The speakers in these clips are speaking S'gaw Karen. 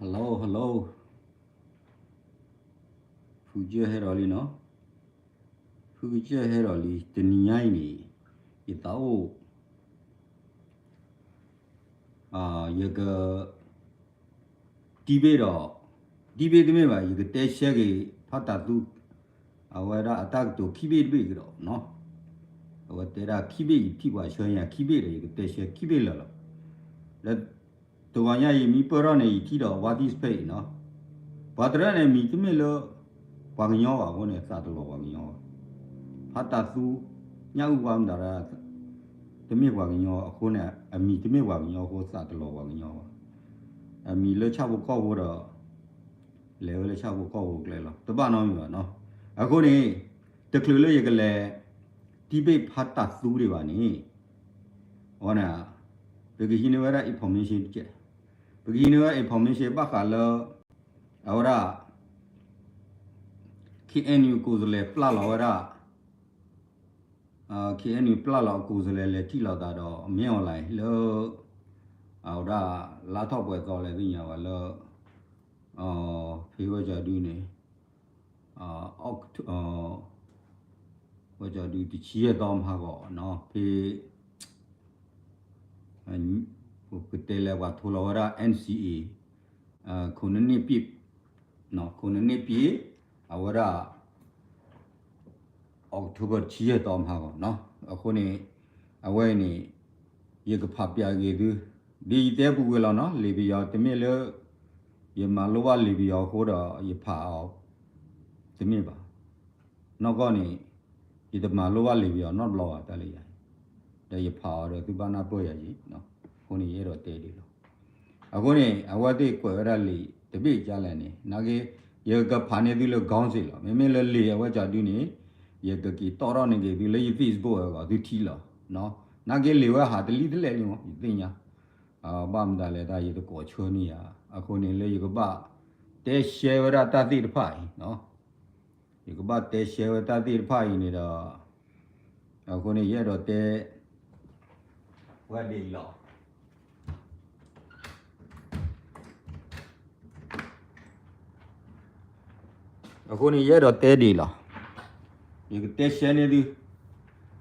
Hello hello, ဖုကစၢၢ်ဟဲဒီးလံနီၤ, ဖုကစၢၢ်ဟဲဒီးလံ တနံၤညါအံၤန့ၣ် ယသးအိၣ် ယက debate ဒီး debate တမ့ၢ်ဘၣ် ယကတဲရှဲက့ၤ ဖါတၢ်သူ အဝဲဒၣ်အတၢ်ကတိၤခံဘ့ၣ်တဘ့ၣ်ကဒီးနီၤ, အဝဲတဲဒၣ်ခံဘ့ၣ် ယထံၣ်ပှၤဆှၢညါခံဘ့ၣ်ဒီး ယကတဲရှဲခံဘ့ၣ်လၢာ်လီၤ. ဒီးတဂီၤညါအံၤ မ့ၢ်ပၢၢ်ထီၣ်န့ၣ် ယထံၣ်ဒီး what is pay နီၤ, ပှၤတရၢန့ၣ် မံၤတမ့ၢ်လၢ ပှၤကညီဘၣ်အဃိန့ၣ် သးတလီၤပှၤကညီဘၣ်. ဖါတၢ်သူ ညၣ်အုၣ်ပှၤမတၤရၣ် တမ့ၢ်ပှၤကညီအဃိန့ၣ် အမံၤတမ့ၢ်ပှၤကညီအဃိ သးတလီၤပှၤကညီဘၣ်. အမံၤလၢဆၣ်ဖိကီၢ်ဖိဒီး လဲၤဝဲလၢဆၣ်ဖိကီၢ်ဖိကျဲလီၤ, တဘၣ်နီတမံၤဘၣ်နီၤ. အဃိန့ၣ် တချုးလၢယကလဲၤ debate ဖါတၢ်သူဒံးဘၣ်န့ၣ် အဝဲန့ၣ် ပကဟံးန့ၢ်ဝဲဒၣ် information တကဲး, ပကဟံးန့ၢ်ဝဲ information ဘၣ်ဃးလၢ အဝဲဒၣ် KNU ကိုယ်စားလှယ်ပျၢ်လီၤဝဲဒၣ် KNU ပျၢ်လီၤအကိုယ်စားလှယ်လဲၤထံၣ်လိာ်သးဒီး မင်းအောင်လှိုင် လၢ အဝဲဒၣ် လါထီၣ်ပှဲၤသီလဲၣ်သ့ၣ်ညါဘၣ်လၢ ဖဲဝဲကၠီဒုန့ၣ် ဝဲကၠီဒုတဆံယဲၢ်သီမဟါဂီၤနီၤ ဖဲ ပကတဲလဲၤပှၤထိးလီၤဝဲဒၣ် NCA ခိၣ်နနံၣ်ပံး ခိၣ်နနံၣ်ပံး အဝဲဒၣ် October တဆံယဲၢ်သီမဟါဂီၤနီၤ. အဃိန့ၣ် အဝဲအံၤန့ၣ် ယကဖးပျးက့ၤသု ဒ်ယတဲပူၤကွံာ်လီၤနီၤ လံာ်ပယီၤတမ့ၢ်လၢ ယမၤလိဘၣ်လံာ်ပယီၤအဃိဒီး ယဖးအီၤ တမ့ၢ်ဘၣ်. နီၢ်ကီၢ်န့ၣ် ယတမၤလိဘၣ်လံာ်ပယီၤနီတဘျီဘၣ် တၢ်လၢယၤ, ဒီးယဖးအီၤဒီးသုဘၣ်နၢ်ပၢၢ်ယၤယံၤ, အဃိန့ၣ် ယအဲၣ်ဒိးတဲဒ်လီၤ. အဃိန့ၣ် အဝဲသ့ၣ်ကွဲးဝဲဒၣ်လံာ်တဘ့ၣ်ကလဲၣ်န့ၣ် နာ်က့ ယကဖးန့ၢ်သုလၢ ခေါင်းစဉ် လီၤ. မ့မ့ၢ်လၢလံာ်အဝဲကၠီဒုန့ၣ် ယကက့ၤတီၣ်ထီၣ်န့ၢ်က့ၤသုလၢယ Facebook အဂီၢ် သုထံၣ်လီၤ. နာ်က့လံာ်ဝဲဟးတလံတလဲၣ်လံမး ယသ့ၣ်ညါ, ဘၣ်မတၤလဲၣ်တၢ်ယတကိးဆၢန့ၢ်ယၤ, အဃိန့ၣ်လၢယကဘၣ်တဲရှဲဝဲဒၣ်တၢ်သ့ၣ်တဖၣ်အံၤ ယကဘၣ်တဲရှဲဝဲတၢ်သ့ၣ်တဖၣ်အံၤန့ၣ်ဒီး အဃိန့ၣ် ယအဲၣ်ဒိးတဲ ဝဲဒ်အံၤလီၤ. အဃိန့ၣ် ယအဲၣ်ဒိးတဲဒ်အံၤလီၤ. ယကတဲရှဲန့ၢ်သု အါ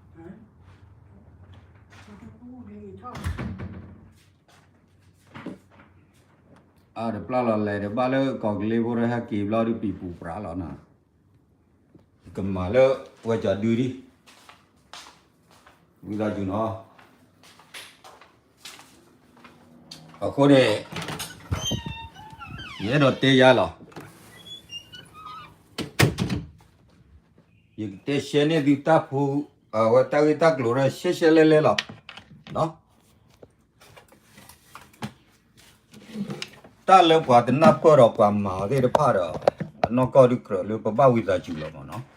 တပျၢ်လီၤလဲၤဒီးဘၣ်လၢကီၢ်ကလ့ဖိဒီးဟဲက့ၤဘျီဒုးပံာ်ပူၤပြးလီၤနီၤ. ကမၤလၢဝဲကၠီဒုဒံး ဝံသးစူၤနီၤ. အဃိန့ၣ် ယအဲၣ်ဒိးတဲယၤလီၤ. ယကတဲရှဲန့ၢ်သုတၢ်ဖိ အဝဲတၢ်ဂ့ၢ်တၢ်ကျိၤဒီးရှဲရှဲလဲလဲလီၤ. တၢ်လၢပှၤတနၢ်ပၢၢ်ဒီးပှၤမၤအီၤသ့ၣ်တဖၣ်ဒီး အနီၢ်ကီၢ်ဒုးကြၢးလၢပဘၣ်ဝံသးစူၤလီၤမးနီၤ.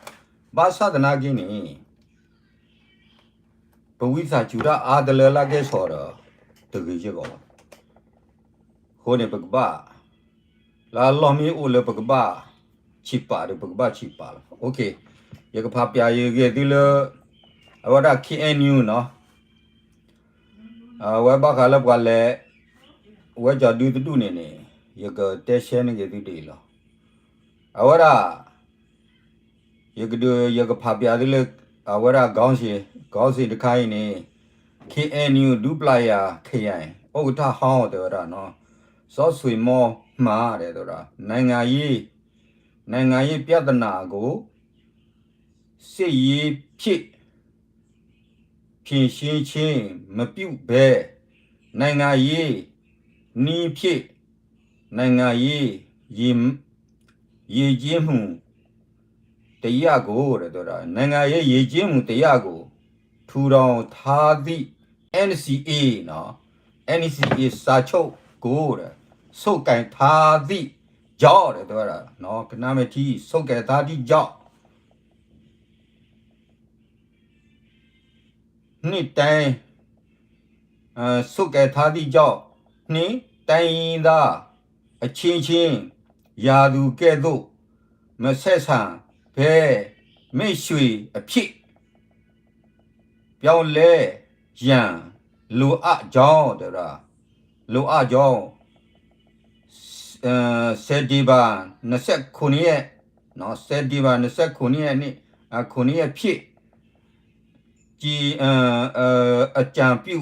ဘၣ်ဆၣ်သနာ်က့န့ၣ် ပဝံသးစူၤတၢ်အါတလၢလၢကဲၣ်ဆိးဒီး တဂ့ၤစ့ၢ်ကီးဘၣ်. အဃိန့ၣ် ပကဘၣ် လၢအလီၢ်မ့ၢ်အိၣ်လၢပကဘၣ်ဆံးပာ်ဒီး ပကဘၣ်ဆံးပာ်လီၤ. ယကဖးပျးယဂဲၤသုလၢ အဝဲဒၣ် KNU နီၤ, အဝဲဘၣ်ဃးလၢပှၤလဲၤ ဝဲကၠီဒုတဒူၣ်န့ၣ်န့ၣ် ယကတဲရှဲန့ၢ်က့ၤသုဒ်အံၤလီၤ. အဝဲဒၣ် ယကဒုး ယကဖးပျးသုလၢ အဝဲဒၣ် ခေါင်းစဉ် ခေါင်းစဉ် တခါအံၤန့ၣ် KNU ဒူပျၤယၤ ခယၢၣ် ဥက္ကဋ္ဌဟောင်း တဲဝဲဒၣ်နီၤ စီၤဆွေမောင်မှန် တဲဝဲဒၣ် နိုင်ငံရေး နိုင်ငံရေးပြဿနာကို စစ်ရေးဖြေရှင်းခြင်းမပြုဘဲ နိုင်ငံရေးနည်းဖြင့် နိုင်ငံရေးယဉ် ယဉ်ကျေးမှုတရားကို တဲ့ ပြောတာ နိုင်ငံရေးယဉ်ကျေးမှုတရားကို ထူထောင်ထားသည့် NCA နော် NCA စာချုပ်ကို တဲ့ ဆုပ်ကိုင်ထားသည့်ကြောင့် တဲ့ ပြောတာနော် ကနမထီ ဆုပ်ကိုင်ထားသည့်ကြောင့် နှစ်တိုင်း အဲ ဆုပ်ကိုင်ထားသည့်ကြောင့် နှစ်တိုင်းရင်းသားအချင်းချင်း ရာသီကဲ့သို့ မဆက်ဆံဘဲ မိတ်ဆွေအဖြစ် ပြောင်းလဲရန် လိုအပ်ကြောင်း တဲ့ဗျာ လိုအပ်ကြောင်း စဲးဒ့ဘၢၣ် နဆဲးခိၣ်န့ၣ်ယဲၢ်, စဲးဒ့ဘၢၣ် နဆဲးခိၣ်န့ၣ်ယဲၢ်န့ၣ် ခိၣ်န့ၣ်ယဲၢ်ဖျ့ၣ် အကြံပြု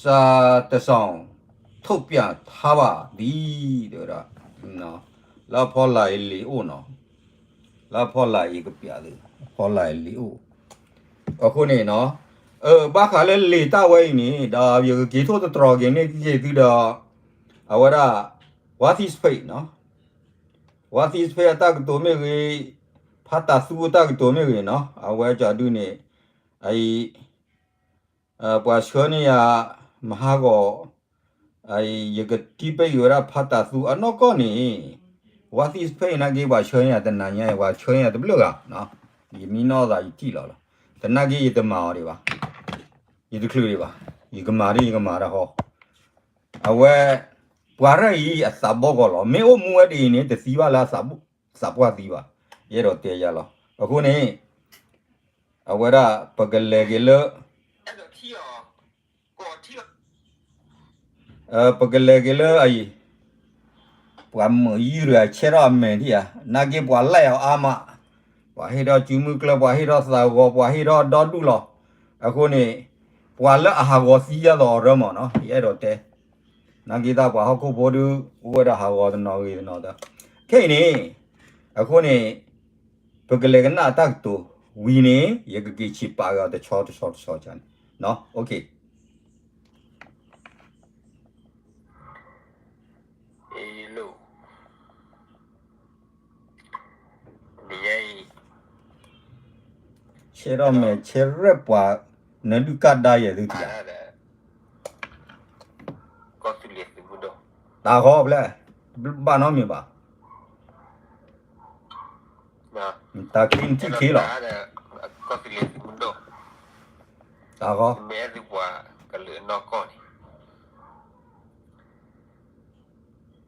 စာတစ်စောင် ထုတ်ပြန်ထားပါသည် တဲဝဲဒၣ်, လၢအဖီလာ်အံၤလံာ်အိၣ်နီၤ, လၢအဖီလာ်အံၤကပျးသု, အဖီလာ်အံၤလံာ်အိၣ်, အဃိန့ၣ်နီၤ, ဘၣ်ဃးလၢလံာ်တၢ်ဝဲအံၤန့ၣ် ဒီးယကက့ၤထိၣ်သတြီၤက့ၤန့ၢ်က့ၤသုဒီး အဝဲဒၣ် ဝါသံစဖ့းနီၤ, ဝါသံစဖ့းအတၢ်ကတိၤမ့ၢ်ဂ့ၤ, ဖးတၢ်သူအတၢ်ကတိၤမ့ၢ်ဂ့ၤနီၤ, အဝဲကၠီဒုန့ၣ် အအံၤ ပှၤဆှၢန့ၢ်ယၤ မဟါဂီၤ, ယကတံၢ်ပ့ၢ်က့ၤဝဲဒၣ်ဖးတၢ်သူအနီၢ်ကီၢ်န့ၣ်, ဝါသံစဖ့းအံၤနာ်က့ ပှၤဆှၢန့ၢ်ယၤတနၤညါအံၤ ပှၤဆှၢန့ၢ်ယၤတဘျုးဂၤ, ယမံနီၢ်သးယထံၣ်လီၤလီၤ, သနာ်က့ယတမၤအီၤဒံးဘၣ်, ယတချုးဒံးဘၣ်, ယကမၤဒ်ယကမၤတၢ်ဃီ, အဝဲ ပှၤရဲၣ်အံၤအသးဘီကီၢ်လီၤ, မ့ၢ်အိၣ်မူဝဲဒ်အံၤန့ၣ် တသံဘၣ်လၢ သးပှၢ်သံဘၣ်, ယအဲၣ်ဒိးတဲယၤလီၤ, အဃိန့ၣ် အဝဲဒၣ်ပကလဲၤက့ၤလၢ ပကလဲၤက့ၤလၢအအံၤ, ပှၤမုာ်ယုၢ်တဂၤဆဲထီၣ်အမဲာ်ထံၣ်ဧါ, နာ်က့ပှၤလဲၣ်အီၤအါမး, ပှၤဟ့ၣ်ထီၣ်စုမုၢ်ကျၢၢ် ပှၤဟ့ၣ်ထီၣ်သးဂီၤ ပှၤဟ့ၣ်ထီၣ်ဒီဒူၣ်လီၤ, အဃိန့ၣ် ပှၤလၢအဟးဂီၤသံယါသိးအီၤရၢမးနီၤ ယအဲၣ်ဒိးတဲ နာ်က့သးပှၤဟီၣ်ခိၣ်ဖိဒုး အိၣ်ဝဲဒၣ်ဟးဂီၤတနီၤဂ့ၤတနီၤဒီး, ခဲအံၤန့ၣ်, အဃိန့ၣ်, ပကလဲၤကနၣ်အတၢ်ကတိၤဝံၤန့ၣ် ယကက့ၤဆံးပာ်က့ၤအီၤတဆီတဆီတဆီန့ၣ်, ဆဲထီၣ်မဲာ်ဆဲရဲၣ်ပှၤ နဒုးကဒါယဲၢ်သုတဂၤ တၢ်ဃီဖျဲၣ်, ဘၣ်နီတမံၤဘၣ်,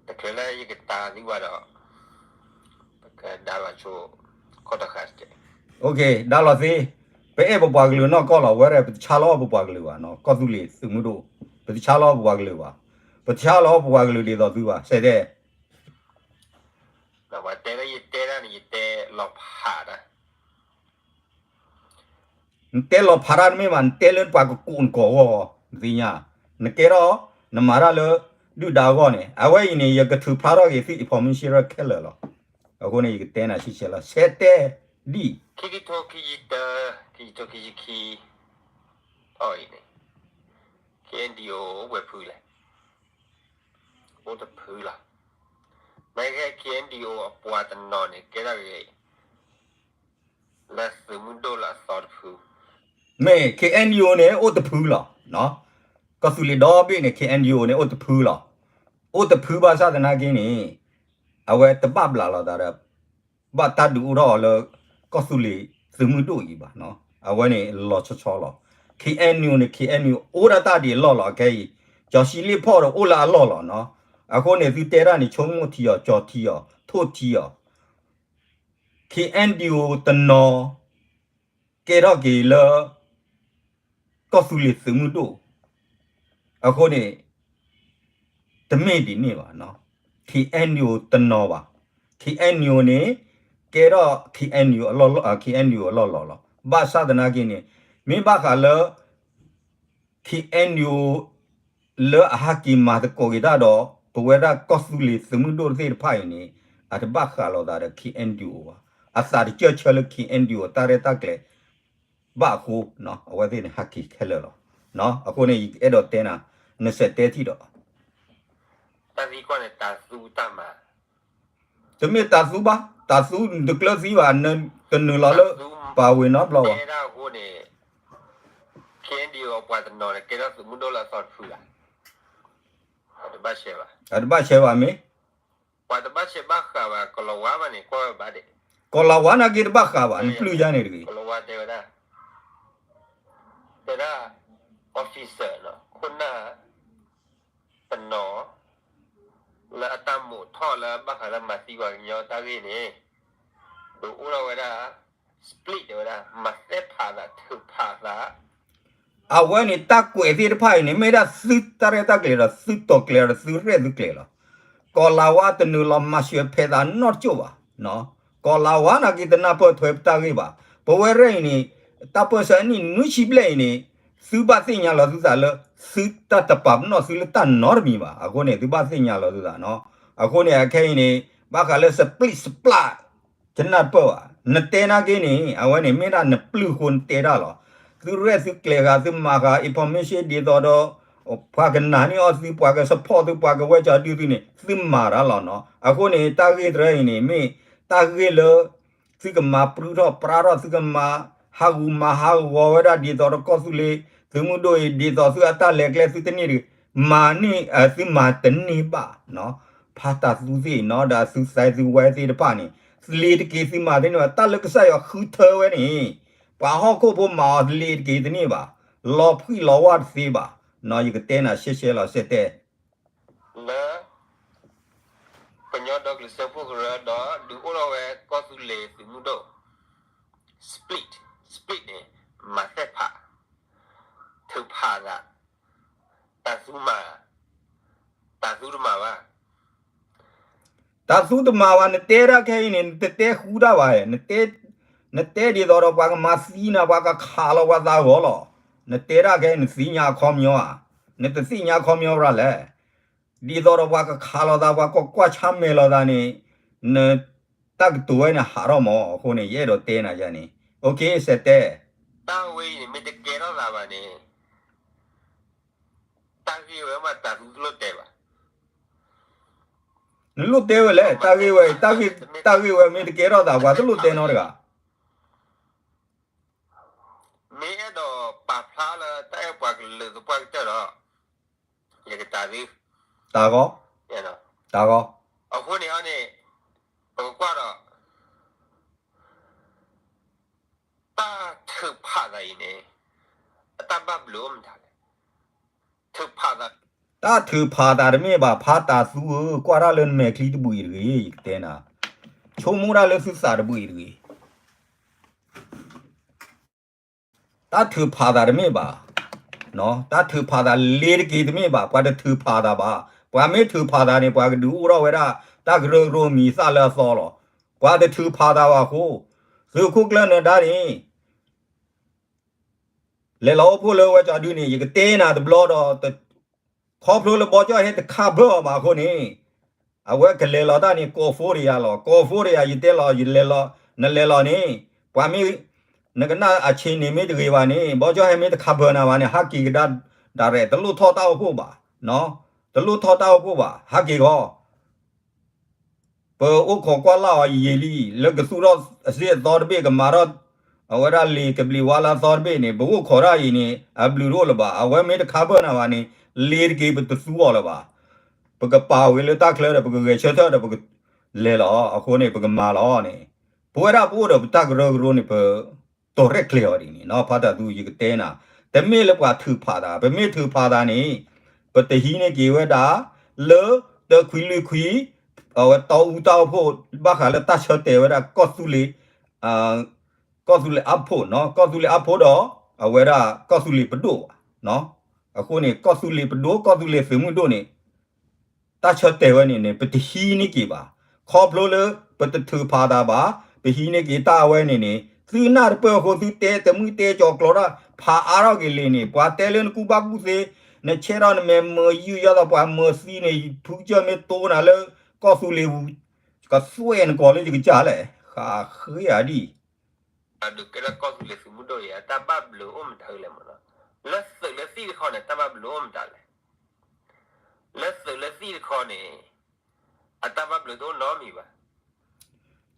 တၢ်ခံနထံၣ်ခံလီၤ, တၢ်ဃီ, တချုးလၢယကတၤသံဘၣ်ဒီး, ပကဒါလီၤဆိ, ဒါလီၤသ့, ပအဲၣ်ပပှၤကလုာ်နီၢ်ကီၢ်လီၤ, ဝဲဒၣ်ပတဆါလီၤပပှၤကလုာ်ဘၣ်နီၤ, ကီၢ်သူလ့ၤသုးမုၢ်ဒိၣ်, ပတဆါလီၤပပှၤကလုာ်ဘၣ်, ပတဆါလီၤပပှၤကလုာ်ဒ်သိးသုဘၣ်, ဆဲးတဲ ပှၤတဲလၢယတဲဒၣ်န့ၣ် ယတဲလီၤဖးတၢ် နတဲလီၤဖးတၢ်တမ့ၢ်ဘၣ်, နတဲလၢပှၤကကိးနကိးအဂီၢ်, နသ့ၣ်ညါ, နကဲထီၣ်, နမၤတၢ်လၢ, ဒုၣ်ဒါအဂီၢ်န့ၣ်, အဝဲအံၤန့ၣ် ယကထုးဖျါထီၣ်က့ၤသု information ခဲလၢာ်လီၤ. အဃိန့ၣ် ယကတဲနၤဆံဆဲးလီၤ, ဆဲးတဲဒ် ခံကထိခံဆံတၢ, ခံကထိခံဆံခံ, အံၤန့ၣ်, KNDO အိၣ်ပှဲၤဖုလဲၣ်, အိၣ်တဖုလီၤ. မ့ၢ်ဂ့ၤ KNDO အပှၤတနီၤန့ၣ် ကဲထီၣ်က့ၤ လၢသုးမုၢ်ဒိၣ်လၢအသီတဖု, မ့ၢ် KNDO န့ၣ် အိၣ်တဖုလီၤ. ကီၢ်သူလ့ၤဒီဘ့ၣ်န့ၣ် KNDO န့ၣ် အိၣ်တဖုလီၤ. အိၣ်တဖုဘၣ်ဆၣ်သနာ်က့န့ၣ်, အဝဲတဘၣ်ဘျးလိာ်သးဒီး ဘၣ်တၢ်ဒုးအိၣ်ထီၣ်အီၤလၢ ကီၢ်သူလ့ၤသုးမုၢ်ဒိၣ်အံၤဘၣ်. အဝဲန့ၣ်လီၤဆီဆီလီၤ. KNU န့ၣ် KNU အိၣ်ဒၣ်တၢ်ဒံးအလီၢ်လီၤ. ခဲအံၤ ကၠီၤစံလ့ၣ်ဖီၣ်ဒီးအိၣ်လၢအလီၢ်လီၤ. အဃိန့ၣ် သုတဲတၢ်န့ၣ် ဆိကမိၣ်ထံအီၤ, ကၠီထံအီၤ, ထိၣ်ထံအီၤ, KNDO တနီၤ ကဲထီၣ်က့ၤလၢ ကီၢ်သူလ့ၤသုးမုၢ်ဒိၣ်, အဃိန့ၣ် တမ့ၢ်ဒ်န့ၣ်ဘၣ်. KNU တနီၤဘၣ်. KNU န့ၣ် ကဲထီၣ် KNU အလီၢ်လီၢ်, KNU အလီၢ်လီၢ်လီၤ. ဘၣ်ဆၣ်သနာ်က့န့ၣ် မ့ၢ်ဘၣ်ဃးလၢ KNU လၢအဟးက့ၤမၤသကိးက့ၤတၢ်ဒီး ပဝဲဒၣ်ကီၢ်သူလ့ၤသုးမုၢ်ဒိၣ်သ့ၣ်တဖၣ်အံၤန့ၣ် အတဘၣ်ဃးလိာ်သးဒီး KNDO ဘၣ်. အသးတကၢၢ်ဆၢလၢ KNDO တၢ်ရဲၣ်တၢ်ကျဲၤဘၣ်အဃိ အဝဲသ့ၣ်န့ၣ်ဟးက့ၤခဲလၢာ်လီၤ. အဃိန့ၣ် ယအဲၣ်ဒိးတဲနၤ, နစဲးတဲထံၣ်ဒီး တၢ်သံကွၢ်န့ၣ် တၢ်သူတၢ်မၤ တမ့ၢ်တၢ်သူဘၣ်, တၢ်သူနတကျၢၤသံဘၣ်, တနုာ်လီၤလၢ ပာ်ဝ့ၤနီတဘျီဘၣ်. တဲဒၣ်အဃိန့ၣ် KNDO အပှၤတနီၤန့ၣ် ကဲထီၣ်သုးမုၢ်ဒိၣ်လၢအသီတဖုဧါ. အတဘၣ်ဆဲးဘၣ်. အတဘၣ်ဆဲးဘၣ်မ့ၢ် ပှၤတဘၣ်ဆဲးဘၣ်ဃးဘၣ် ကီၤလၤဝါဘၣ်န့ၣ် ကွၢ်ဝဲဘၣ်ဒဲး. ကီၤလၤဝါနာ်က့တဘၣ်ဃးဘၣ် နပျုၢ်ယါန့ၣ်တဂ့ၤ. ကီၤလၤဝါတဲဝဲဒၣ်, တဲဒၣ် officer နီၤ ခိၣ်နၢ် တနီၤ လၢအတၢ်မိးထီၣ်လၢဘၣ်ဃးလၢမၤသံပှၤကညီတၢ်ဂ့ၢ်န့ၣ် ဒုးအိၣ်ထီၣ်ဝဲဒၣ် split တဲဝဲဒၣ် မၤသဲဖးသး ထုးဖးသး အဝဲန့ၣ်တၢ်ကွဲးသ့ၣ်တဖၣ်အံၤန့ၣ် မ့ၢ်ဒၣ်သုတၢ်ရဲၣ်တၢ်ကျဲၤဒီးသုတီၤကျဲၤဒီးသုရဲၣ်သုကျဲၤလီၤ. ကီၢ်လၤဝါတနုာ်လီၤမၤစၢၤဖဲးသးနီတကၠိၢ်ဘၣ်. ကီၢ်လၤဝါနာ်က့တနၢ်ပၢၢ်ထွဲပတၢ်ဂ့ၢ်ဘၣ်. ပဝဲရဲၣ်အံၤန့ၣ် တၢ်ပၢၢ်ဆၢအနံၣ်နွံဆံဘျဲၣ်အံၤန့ၣ် သုဘၣ်သ့ၣ်ညါလီၤသုသးလၢ သုတၢ်တပာ်ပနီၣ်သုလၢတၢ်နီတမံၤဘၣ်. အဃိန့ၣ် သုဘၣ်သ့ၣ်ညါလီၤသုသးနီၤ. အဃိန့ၣ် အခဲအံၤန့ၣ် ဘၣ်ဃးလၢ split စပျၢ် ကနၢ်ပၢၢ်ဘၣ်. နတဲနာ်က့န့ၣ် အဝဲန့ၣ်မ့ၢ်ဒၣ်နပျုၢ်အဃိနတဲတၢ်လီၤ. သုရဲၣ်သုကျဲၤဃာ် သုမၤဃာ် information ဒ်သိးဒီး ပှၤကနာ်န့ၢ်အီၣ်သု ပှၤက support သု ပှၤကဝဲကၠီဒုသုန့ၣ် သုမၤတၢ်လီၤနီၤ. အဃိန့ၣ် တၢ်ဂ့ၢ်တရၢအံၤန့ၣ် မ့ၢ်တၢ်ဂ့ၢ်လၢ သုကမၤပြုၢ်ထီၣ်ပြါထီၣ် သုကမၤဟးဂူာ်မၤဟးဂီၤဝဲဒၣ်ဒ်သိးဒီးကီၢ်သူလ့ၤသုးမုၢ်ဒိၣ်အံၤ ဒ်သိးသုအတၢ်လဲၤကျဲသုတန့ၢ်တဂ့ၤ, မၤန့ၢ် သုမၤတန့ၢ်ဘၣ်နီၤ. ဖါတၢ်သူသ့ၣ်နီၤ ဒီးသုသဲသုဝဲသ့ၣ်တဖၣ်န့ၣ် လ့ၤတက့ၤသုမၤတန့ၢ်ဘၣ်. တၢ်လၢကစၢ်ယွၤဃုထၢဝဲန့ၣ် ပှၤဟီၣ်ခိၣ်ဖိမၤအီၤလ့ၤတက့ၤတန့ၢ်ဘၣ်. လီၤဖှံလီၤဝါတသ့ဘၣ်နီၤ. ယကတဲနၤရှဲရှဲလီၤစဲတဲ လၢ ကညီဒီကလုာ်စၢဖှိၣ်ကရၢဒီးဒုးအိၣ်ထီၣ်ဝဲကီၢ်သူလ့ၤသုးမုၢ်ဒိၣ် split split န့ၣ် မၤသ့ၣ်ဖး ထုးဖးသး တၢ်သူမၤ တၢ်သူတမၤဘၣ် တၢ်သူတမၤဘၣ် နတဲဒၣ်ခဲအံၤန့ၣ် နတတဲဃူတၢ်ဘၣ်, နတဲဒ်သိးဒီးပှၤကမၤသံနၤ ပှၤကခးလီၤပှၤသးဂီၤလီၤ. နတဲဒၣ်ခဲအံၤ နသ့ၣ်ညါအခီပညီဧါ, နတသ့ၣ်ညါအခီပညီဘၣ်လဲၣ်. ဒ်သိးဒီးပှၤကခးလီၤသး ပှၤကကွၢ်ဆါမဲာ်လီၤသးန့ၣ် နတၢ်ကတိၤဝဲန့ၣ်ဟးထီၣ်မး. အဃိန့ၣ် ယအဲၣ်ဒိးတဲနၤယၤန့ၣ် okay စဲတဲ တၢ်ဝဲအံၤန့ၣ် မ့ၢ်တကဲထီၣ်သးဘၣ်န့ၣ် တၢ်ဂ့ၢ်ဝဲမးတၢ်သူတလိၣ်တဲဘၣ်. နလိၣ်တဲဝဲလဲၣ် တၢ်ဂ့ၢ်ဝဲ တၢ်ဂ့ၢ်ဝဲမ့ၢ်တကဲထီၣ်သး ပှၤတလိၣ်တဲနီတဂၤ. မ့ၢ်အဲၣ်ဒိးပာ်ဖျါလၢတၢ်အဲၣ်ပှၤကလုာ်သပှၢ်ကတၢၢ်ဒီး ယကတၢၢ်သု တၢ်ဂီၤ တၢ်ဂီၤ အဃိန့ၣ်န့ၣ် ပကကွၢ်ဒီး တၢ်ထုးဖးသးအံၤန့ၣ် အတၢ်ဘၣ်ဘျုးအိၣ်မတၤလဲၣ်. ထုးဖးသး တၢ်ထုးဖးသးတမ့ၢ်ဘၣ် ဖါတၢ်သူဧၢ, ကွၢ်တၢ်လၢနမဲာ်ချံတဘှံးတဂ့ၤ, ယကတဲနၤ, ဆိကမိၣ်တၢ်လၢသုသးတဘှံးတဂ့ၤ. တၢ်ထုးဖးသးတမ့ၢ်ဘၣ်, တၢ်ထုးဖးသးလ့ၤတက့ၤတမ့ၢ်ဘၣ်, ပှၤတထုးဖးသးဘၣ်. ပှၤမ့ၢ်ထုးဖးသးန့ၣ် ပှၤကဒုးအိၣ်ထီၣ်ဝဲဒၣ် တၢ်ကရၢကရိမံၤသၣ်လၢအသီလီၤ. ပှၤတထုးဖးသးဘၣ်အဃိ, သုးခိၣ်ကျၢၢ်နၢၤဒါန့ၣ် လဲၤလီၤအိၣ်ဖှိၣ်လၢဝဲကၠီဒုန့ၣ် ယကတဲနၤတဘျီဒီး ခီဖျိလၢဘီကၠီဟဲတခးဘၢအီၤဘၣ်အဃိန့ၣ် အဝဲကလဲၤလီၤတၢ်န့ၣ် ကိးဖိတယၤလီၤ, ကိးဖိတယၤ ယတဲလီၤ ယလဲၤလီၤ, နလဲၤလီၤန့ၣ် ပှၤမ့ၢ် နကနၣ်အဆ့န့ၣ်မ့ၢ်တဂ့ၤဘၣ်န့ၣ် ဘီကၠီဟဲမ့ၢ်တခးဘၢနၤဘၣ်န့ၣ် ဟးက့ၤကဒါ direct တလိၣ်ထီၣ်တၢ်အိၣ်ဖှိၣ်ဘၣ်, တလိၣ်ထီၣ်တၢ်အိၣ်ဖှိၣ်ဘၣ် ဟးက့ၤဂီၢ် ပအိၣ်ခိးကွၢ်လၢ်အီၤယံာ်လံ, လၢကသူၣ်ထီၣ်အစ့ၣ်အသီတဘ့ၣ် ကမၤထီၣ် အဝဲဒၣ်လံာ်ကဘျံးဝါလၢအသီတဘ့ၣ်န့ၣ် ပအိၣ်ခိးတၢ်အံၤန့ၣ် အဘျုးတအိၣ်လၢၤဘၣ်. အဝဲမ့ၢ်တခးဘၢနၤဘၣ်န့ၣ် လ့ၤတက့ၤပတသူအီၤလၢၤဘၣ်. ပကပာ်ဝဲလၢတၢ်ချၢဒီး ပကဂဲၤဆၢထၢၣ်ဒီး ပကလဲၤလီၤ. အဃိန့ၣ် ပကမၤလီၤန့ၣ် ပဝဲဒၣ်ပအိၣ်ဒီးပတၢ်ကရၢကရိန့ၣ် ပ တီၤရဲၣ်ကျဲၤအီၤဒ်န့ၣ်နီၤ, ဖါတၢ်သူယကတဲနၤ, တမ့ၢ်လၢပှၤထုးဖးသး, ပမ့ၢ်ထုးဖးသးန့ၣ် ပတဟံးန့ၢ်က့ၤဝဲဒၣ် လၢတၢခွံလွံၢ်ခွံ အဝဲတီအူတၢ်အိၣ်ဖှိၣ် ဘၣ်ဃးလၢတၢ်ဆၢတဲာ်ဝဲဒၣ်ကီၢ်သူလ့ၤ, ကီၢ်သူလ့ၤအါဖှိၣ်နီၤ, ကီၢ်သူလ့ၤအါဖှိၣ်ဒီး အဝဲဒၣ်ကီၢ်သူလ့ၤပဒိၣ်ဘၣ်. အဃိန့ၣ် ကီၢ်သူလ့ၤပဒိၣ် ကီၢ်သူလ့ၤသုးမုၢ်ဒိၣ်န့ၣ် တၢ်ဆၢတဲာ်ဝဲန့ၣ်န့ၣ် ပတဟံးန့ၢ်က့ၤဘၣ်. ခီဖျိလၢပတထုးဖးသးဘၣ်, ပဟံးန့ၢ်က့ၤတၢ်အဝဲန့ၣ်န့ၣ် သုနၢ်တပၢၢ်အဃိ သုတဲတမုၢ်တဲကၠီၤကျိးတၢ် ဖးအါထီၣ်က့ၤလံန့ၣ် ပှၤတဲလၢနကူၣ်ဘၣ်ကူၣ်သ့, နဆဲထီၣ်နမဲာ်မုာ်ယုၢ်ယီၣ်ဒီးပှၤမုာ်သံန့ၣ် ဖုကစၢၢ်မ့ၢ်တိနၤလၢကီၢ်သူလ့ၤပူၤ ကသွဲၣ်နကိာ်လၢယကစၢ်လဲၣ်, ဃးဃ့ဧါဒ် အဒုးကဲထီၣ်ကီၢ်သူလ့ၤသုးမုၢ်ဒိၣ်အံၤ အတၢ်ဘၣ်ဘျုးအိၣ်မတၤလဲၣ်မးနီၤ, လၢသုးလၢသံၣ်တခီန့ၣ် တၢ်ဘၣ်ဘျုးအိၣ်မတၤလဲၣ်, လၢသုးလၢသံၣ်တခီန့ၣ် အတၢ်ဘၣ်ဘျုးတအိၣ်နီတမံၤဘၣ်.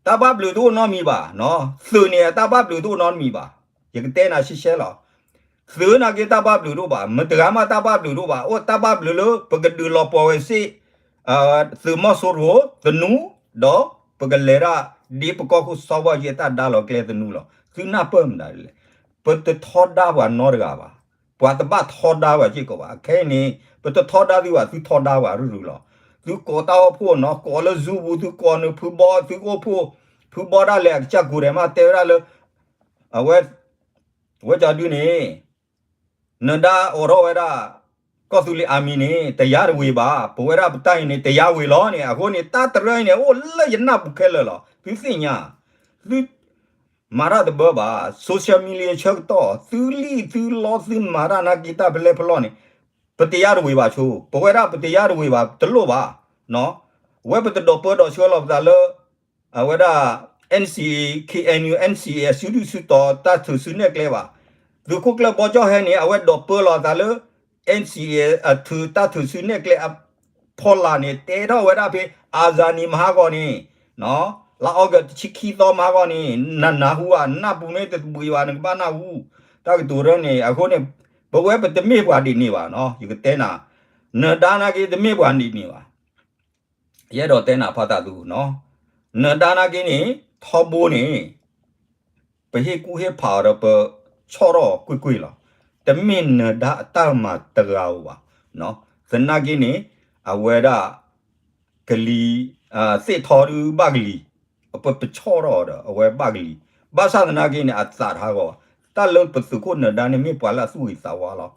တၢ်ဘၣ်ဘျုးတအိၣ်နီတမံၤဘၣ်, သုးန့ၣ် အတၢ်ဘၣ်ဘျုးတအိၣ်နီတမံၤဘၣ်. ယကတဲနၤရှဲရှဲလီၤ. သုးနာ်က့တၢ်ဘၣ်ဘျုးတအိၣ်ဘၣ်, မတၤဂၤမးတၢ်ဘၣ်ဘျုးတအိၣ်ဘၣ်. အိၣ်တၢ်ဘၣ်ဘျုးလၢ ပကဒုးလီၤပှီၢ်ဝဲစ့ၢ် သုးမီၤစိရိၤသနူ, ဒီးပကလဲၤဒၣ် ဒ်ပကီၢ်ခိၣ်စီၤဘၣ်ယဲၢ်တၢ်ဒါလီၤကျဲသနူလီၤ. သုနၢ်ပၢၢ်မတၤလဲၣ်. ပတထီဒါပှၤနီတဂၤဘၣ်. ပှၤတဘၣ်ထီဒါပှၤစ့ၢ်ကီးဘၣ်. ခဲအံၤန့ၣ် ပတထီဒါသုဘၣ်, သုထီဒါပှၤရုၢ်ရုၢ်လီၤ. သုကိးတၢ်အိၣ်ဖှိၣ်နီၤ, ကိးလၢ Zoom ပူၤ, သုကိးန့ၢ်ဖုဘီ, သုအိၣ်ဖှိၣ်, ဖုဘီဒၣ်လဲာ်အကစၢ်ကိးဒဲးမး တဲဝဲဒၣ်လၢ အဝဲ ဝဲကၠီဒုန့ၣ် နဒါအိးထီၣ်ဝဲဒၣ် ကီၢ်သူလ့ၤ army န့ၣ် တရားဝင်ဘၣ်, ပဝဲဒၣ်ပတၢ်အံၤန့ၣ် တရားဝင်လီၤန့ၣ်, အဃိန့ၣ် တၢ်တရၢအံၤန့ၣ် အိၣ်လၢယနၢ်ပူၤခဲလၢာ်လီၤ. သုသ့ၣ်ညါ, သု မၤတၢ်တဘၢဘၣ်, social media ဆၢကတီၢ် သုလံၣ်သုလီသုမၤတၢ်နာ်က့ တၢ်ဖဲလဲၣ်ဖဲလဲၣ်န့ၣ် ပတရားဝင်ဘၣ်ဆိ, ပဝဲဒၣ်ပတရားဝင်ဘၣ် တလိၣ်ဘၣ်, ဝဲပတဒိးပၢဒီးဆှၢလီၤပသးလၢ အဝဲဒၣ် NCA, KNU NCA အစုဒုၣ်စုတီၤ တၢ်ထုးစုနဲၣ်ကျဲဘၣ်. သုးခိၣ်ကျၢၢ်ဘီကၠီၣ်ဟဲန့ၣ် အဝဲဒိးပၢလီၤအသးလၢ NCA အထုး တၢ်ထုးစုနဲၣ်ကျဲအဖီလာ်န့ၣ် တဲထီၣ်ဝဲဒၣ်ဖဲ အၤစၤနံၤမဟါဂီၤန့ၣ်, လါ August တဆံခံသီမဟါဂီၤန့ၣ် နနၢ်ဟူဧါ, နနၢ်ပူၤမ့ၢ်တဘှံးဘၣ် နကဘၣ်နၢ်ဟူ တၢ်ကတိၤရၢန့ၣ်. အဃိန့ၣ် ပဝဲပတမ့ၢ်ပှၤဒ်န့ၣ်ဘၣ်, ယကတဲနၤ, နဒါနာ်က့တမ့ၢ်ပှၤဒ်န့ၣ်ဘၣ်. ယအဲၣ်ဒိးတဲနၤဖးတၢ်သူ, နဒါနာ်က့န့ၣ် ထီဘိန့ၣ် ပဟ့ၣ်ကူၣ်ဟ့ၣ်ဖးအီၤဒီးပဆီၣ်ထီၣ်ကွ့ၢ်ကွ့ၢ်လီၤ. တမ့ၢ်နဒါအတၢ်မၤတဂၤဧိၤဘၣ်. သနာ်က့န့ၣ် အဝဲဒၣ် ကလံၤ သ့ၣ်ထီဒုးဘၣ်ကလံၤ, ပပဆီၣ်ထီၣ်အီၤဒီး အဝဲဘၣ်ကလံၤ, ဘၣ်ဆၣ်သနာ်က့န့ၣ် အသးတဟးဂီၤဘၣ်. တၢ်လၢပသုးခိၣ်နဒါန့ၣ် မ့ၢ်ပှၤလၢအသူၣ်ဂ့ၤသးဝါလီၤ.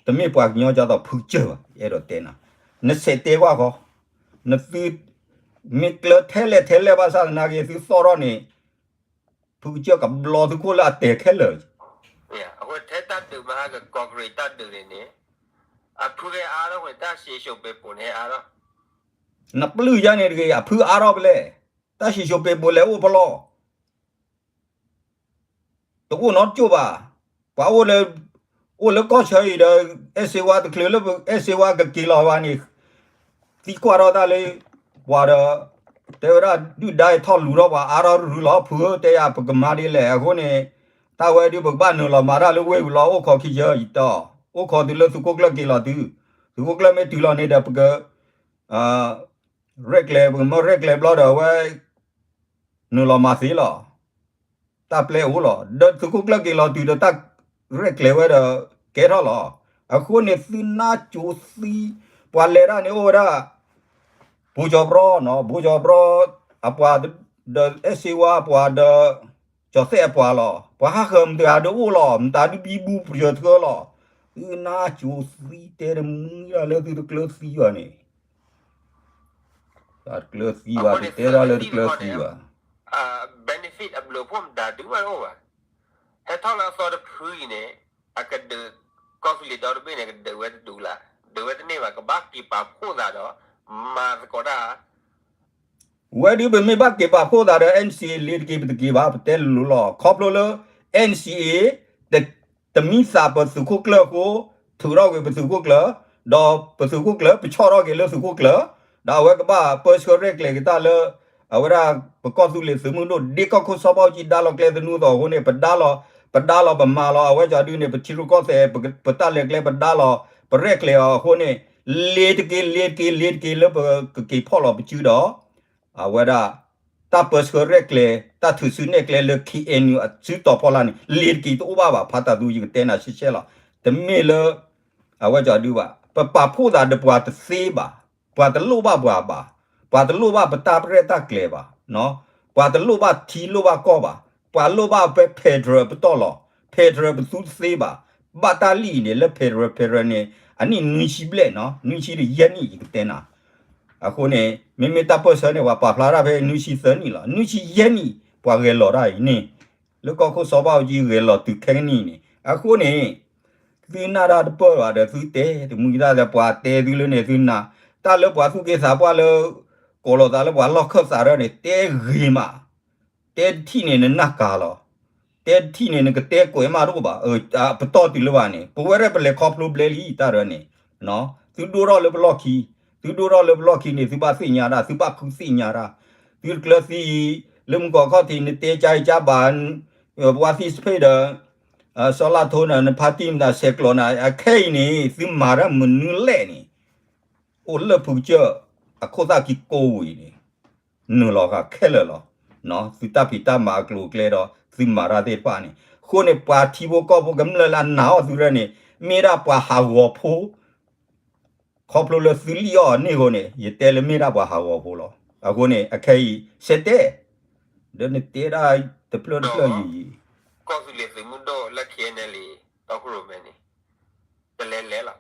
တမ့ၢ်ပှၤကညီကၠီဒီးဖုကစၢၢ်ဘၣ်, ယအဲၣ်ဒိးတဲနၤ, နဆဲးတဲကွၢ်ဃီ, နသု မ့ၢ်ကျၢၤထဲလဲၣ်ထဲလဲၣ်ဘၣ်ဆၣ်သနာ်က့ သုသီၣ်ထီၣ်န့ၣ် ဖုကစၢၢ်ကဘျီသုးခိၣ်လၢအတဲာ်ခဲလၢာ်. အဃိထဲတၢ်ဒုးမဟါကကီၢ်ကရံးတၢ်ဒုးန့ၣ်န့ၣ် အဖုဟဲအါထီၣ်ဝဲတၢ်စံၣ်စိၤပ့ၤပိာ်န့ၣ်အါထီၣ်, နပျုၢ်ယါန့ၣ်တဂ့ၤ အဖုအါထီၣ်ဖဲလဲၣ်, တၢ်စံၣ်စိၤပ့ၤပိာ်လဲၤအိၣ်ဖဲလဲၣ် တအိၣ်နီတကၠိၢ်ဘၣ်. ပှၤအိၣ်လၢ အိၣ်လၢကီၢ်ဆၢအံၤဒီး အဲၣ်စ့ဝါတချုးလၢ အဲၣ်စ့ဝါကက့ၤလီၤဘၣ်န့ၣ် သံကွၢ်ထီၣ်တၢ်လၢ ပှၤဒီး တဲဝဲဒၣ်ဒုၣ်ဒါအံၤထီၣ်လူၤထီၣ်ပှၤအါထီၣ်ရုၤလီၤ ဖုဧၢ တဲယၤပကမၤဒ်လဲၣ်. အဃိန့ၣ် တၢ်ဝဲဒုးပကဘၣ်နုာ်လီၤမၤတၢ်လၢဝ့ၢ်ပူၤလီၤ အိၣ်ခိးခံဆၢယံၤတီၢ် အိၣ်ခိးတုၤလၢသုးခိၣ်ကျၢၢ်က့ၤလီၤတုၤ သုးခိၣ်ကျၢၢ်မ့ၢ်တုၤလီၤန့ၣ်ဒီးပက ရဲၣ်ကျဲၤ ပကမၢရဲၣ်ကျဲၤဘျီဒီးအဝဲ နုာ်လီၤမၤသ့လီၤ. တၢ်ပျဲအိၣ်လီၤ. ဒီးသုးခိၣ်ကျၢၢ်က့ၤလီၤတုၤဒီးတၢ်ရဲၣ်ကျဲၤဝဲဒီးကဲထီၣ်လီၤ. အဃိန့ၣ်သုနါစိၤသံ ပှၤလဲၤတၢ်န့ၣ်အိၣ်ဝဲဒၣ် ဘိကၠီၤပြီနီၤ ဘိကၠီၤပြီ အပှၤ ဒီးအဲၣ်စ့ဝါအပှၤဒီး ကၠီၤသဲးအပှၤလီၤ. ပှၤဟးဃၢၤမတၤဒုးအိၣ်လီၤ မတၤဒုးဘံဘူပယၢၤထၢလီၤ. သုနါစိၤသံတဲတမံၤလၢသုတကျၢၤသံဘၣ်န့ၣ် တကျၢၤသံဘၣ် တတဲဒၣ်လၢတကျၢၤသံဘၣ်. benefit အဘျုးအဖှိၣ်မတၤဒုးဘၣ်တအိၣ်ဘၣ်. ဟဲထီၣ်လၢအသီတဖုအံၤန့ၣ် အကဒုး ကီၢ်သူလ့ၤဒီတဘ့ၣ်န့ၣ် ကဒုးဝဲတဒူၣ်လၢ် ဒုးဝဲတန့ၢ်ဘၣ် ကဘၣ်က့ၤပာ်ဖှိၣ်သးဒီး မၤသကိးတၢ် ဝဲဒုးပမ့ၢ်ဘၣ်က့ၤပာ်ဖှိၣ်သးဒီး NCA လ့ၤတက့ၤပတက့ၤဘၣ် ပတဲလိၤလိၤလီၤ. ခီဖျိလၢ NCA တ တမံသးပသုးခိၣ်ကျၢၢ်အဃိ ထုးထီၣ်က့ၤပသုးခိၣ်ကျၢၢ်, ဒီးပသုးခိၣ်ကျၢၢ် ပဆီၣ်ထီၣ်က့ၤလၢသုးခိၣ်ကျၢၢ်, ဒီးအဝဲကဘၣ်ပၢဆှၢရဲၣ်ကျဲၤက့ၤတၢ်လၢ အဝဲဒၣ်ပကီၢ်သူလ့ၤသုးမုၢ်ဒိၣ် ဒ်ကီၢ်ခိၣ်စီၤဘၣ်အူကၠံဒါလီၤကျဲသနူအသိးအဃိန့ၣ် ပဒါလီၤ ပဒါလီၤပမၤလီၤ အဝဲကၠီဒုန့ၣ် ပထံရူၢ်ကီၢ်သဲး ပတၢ်လဲၤကျဲပဒါလီၤ ပရဲၣ်ကျဲၤအီၤအဃိန့ၣ် လ့ၤတက့ၤ လ့ၤတက့ၤ လ့ၤတက့ၤလၢပကက့ၤဖီၣ်လီၤပစုဒီး အဝဲဒၣ် တၢ်ပၢဆှၢရဲၣ်ကျဲၤ တၢ်ထုးစုနဲၣ်ကျဲလၢ KNU အစုတီၤဖီလာ်န့ၣ် လ့ၤတက့ၤတအိၣ်ဘၣ်ဘၣ် ဖးတၢ်သူယကတဲနၤရှဲရှဲလီၤ. တမ့ၢ်လၢ အဝဲကၠီဒုဘၣ် ပပာ်ဖှိၣ်သးဒီးပှၤတသ့ဘၣ်, ပှၤတလိၣ်ဘၣ်ပှၤဘၣ်, ပှၤတလိၣ်ဘၣ်ပတၢ်ရဲၣ်တၢ်ကျဲၤဘၣ်, ပှၤတလိၣ်ဘၣ်ထံလိၣ်ဘၣ်ကီၢ်ဘၣ်, ပှၤလိၣ်ဘၣ်ဖဲ federal ပတီၢ်လီၤ. federal ပသူတသ့ဘၣ်, ဘၣ်တၢ်လံၣ်အံၤန့ၣ် လၢ federal federal န့ၣ် အနံၣ်နွံဆံဘျဲၣ်နီၤ နွံဆံဒီးယဲၢ်နံၣ် ယကတဲနၤ အဃိန့ၣ် မ့မ့ၢ်တၢ်ပၢၢ်ဆၢန့ၣ် ပှၤပာ်ဖျါတၢ်ဖဲနွံဆံသၢနံၣ်လီၤ. နွံဆံယဲၢ်နံၣ် ပှၤဂဲၤလီၤတၢ်အံၤန့ၣ် လၢကီၢ်ခိၣ်စီၤဘၣ်အူကၠံဂဲၤလီၤတုၤခဲကနံၣ်အံၤန့ၣ် အဃိန့ၣ် သုနၢ်တၢ်တပၢၢ်ဘၣ်ဒီးသုတဲ တမုာ်တၢ်ဒီးပှၤတဲသုလၢန့ၣ်သုနၢ် တၢ်လၢပှၤသူၣ်က့သးပှၢ်လၢ ကိးလီၤသးလၢပှၤလီၢ်ခၢၣ်သးရၢန့ၣ် တဲဂ့ၤမး တဲတထံၣ်န့ၣ်နနၢ်ကၤလီၤ. တဲတထံၣ်န့ၣ် နကတဲကွဲးမးတအိၣ်ဘၣ်. ပတီၢ်တုၤလၢဘၣ်န့ၣ် ပဝဲရဲၣ်ပလဲၤခီဖျိဘျဲလံတၢ်ရၢန့ၣ် သုဒိၣ်ထီၣ်လၢပလီၢ်ခံ သုဒိၣ်ထီၣ်လၢပလီၢ်ခံန့ၣ် သုဘၣ်သ့ၣ်ညါတၢ် သုဘၣ်ဃုသ့ၣ်ညါတၢ် သုတကျၢၤသံအံၤ လၢမုၢ်ကီၢ်ခီၣ်ထံး နတဲကါအံၤကါဘၣ် ပှၤသံစဖ့ၣ်ဒီး စီၤလါထိန့ၣ် နဖါတံၢ်မတၤဆဲးကျိးနၤ အခဲအံၤန့ၣ် သုမၤတၢ်မနုၤလဲၣ်န့ၣ် အိၣ်လၢဖုကစၢၢ် အခိၣ်သၣ်ခံကိးဝံၤန့ၣ် နုာ်လီၤဃာ်ခဲလၢာ်လီၤ. သုတၢ်ဖံးတၢ်မၤအကျိၤအကျဲဒီး သုမၤတၢ်သ့ၣ်တဖၣ်န့ၣ် အဃိန့ၣ် ပှၤထံဖိကီၢ်ဖိကမျၢၢ်လၢအနာ်အီၤသုရၢန့ၣ် မ့ၢ်ဒၣ်ပှၤဟးဂီၤဖိ ခီဖျိလၢသုလံၣ်အီၤန့ၢ်အဃိန့ၣ် ယတဲလၢမ့ၢ်ဒၣ်ပှၤဟးဂီၤဖိလီၤ. အဃိန့ၣ် အခဲအံၤ ဆဲးတဲ ဒီးနတဲဒၣ်တဖျၢၣ်တဖျၢၣ်ယံာ်ယံာ် ကီၢ်သူလ့ၤသုးမုၢ်ဒိၣ်လၢ K N L A တီခိၣ်ရိၣ်မဲန့ၣ် လဲၤလဲၤလီၤ.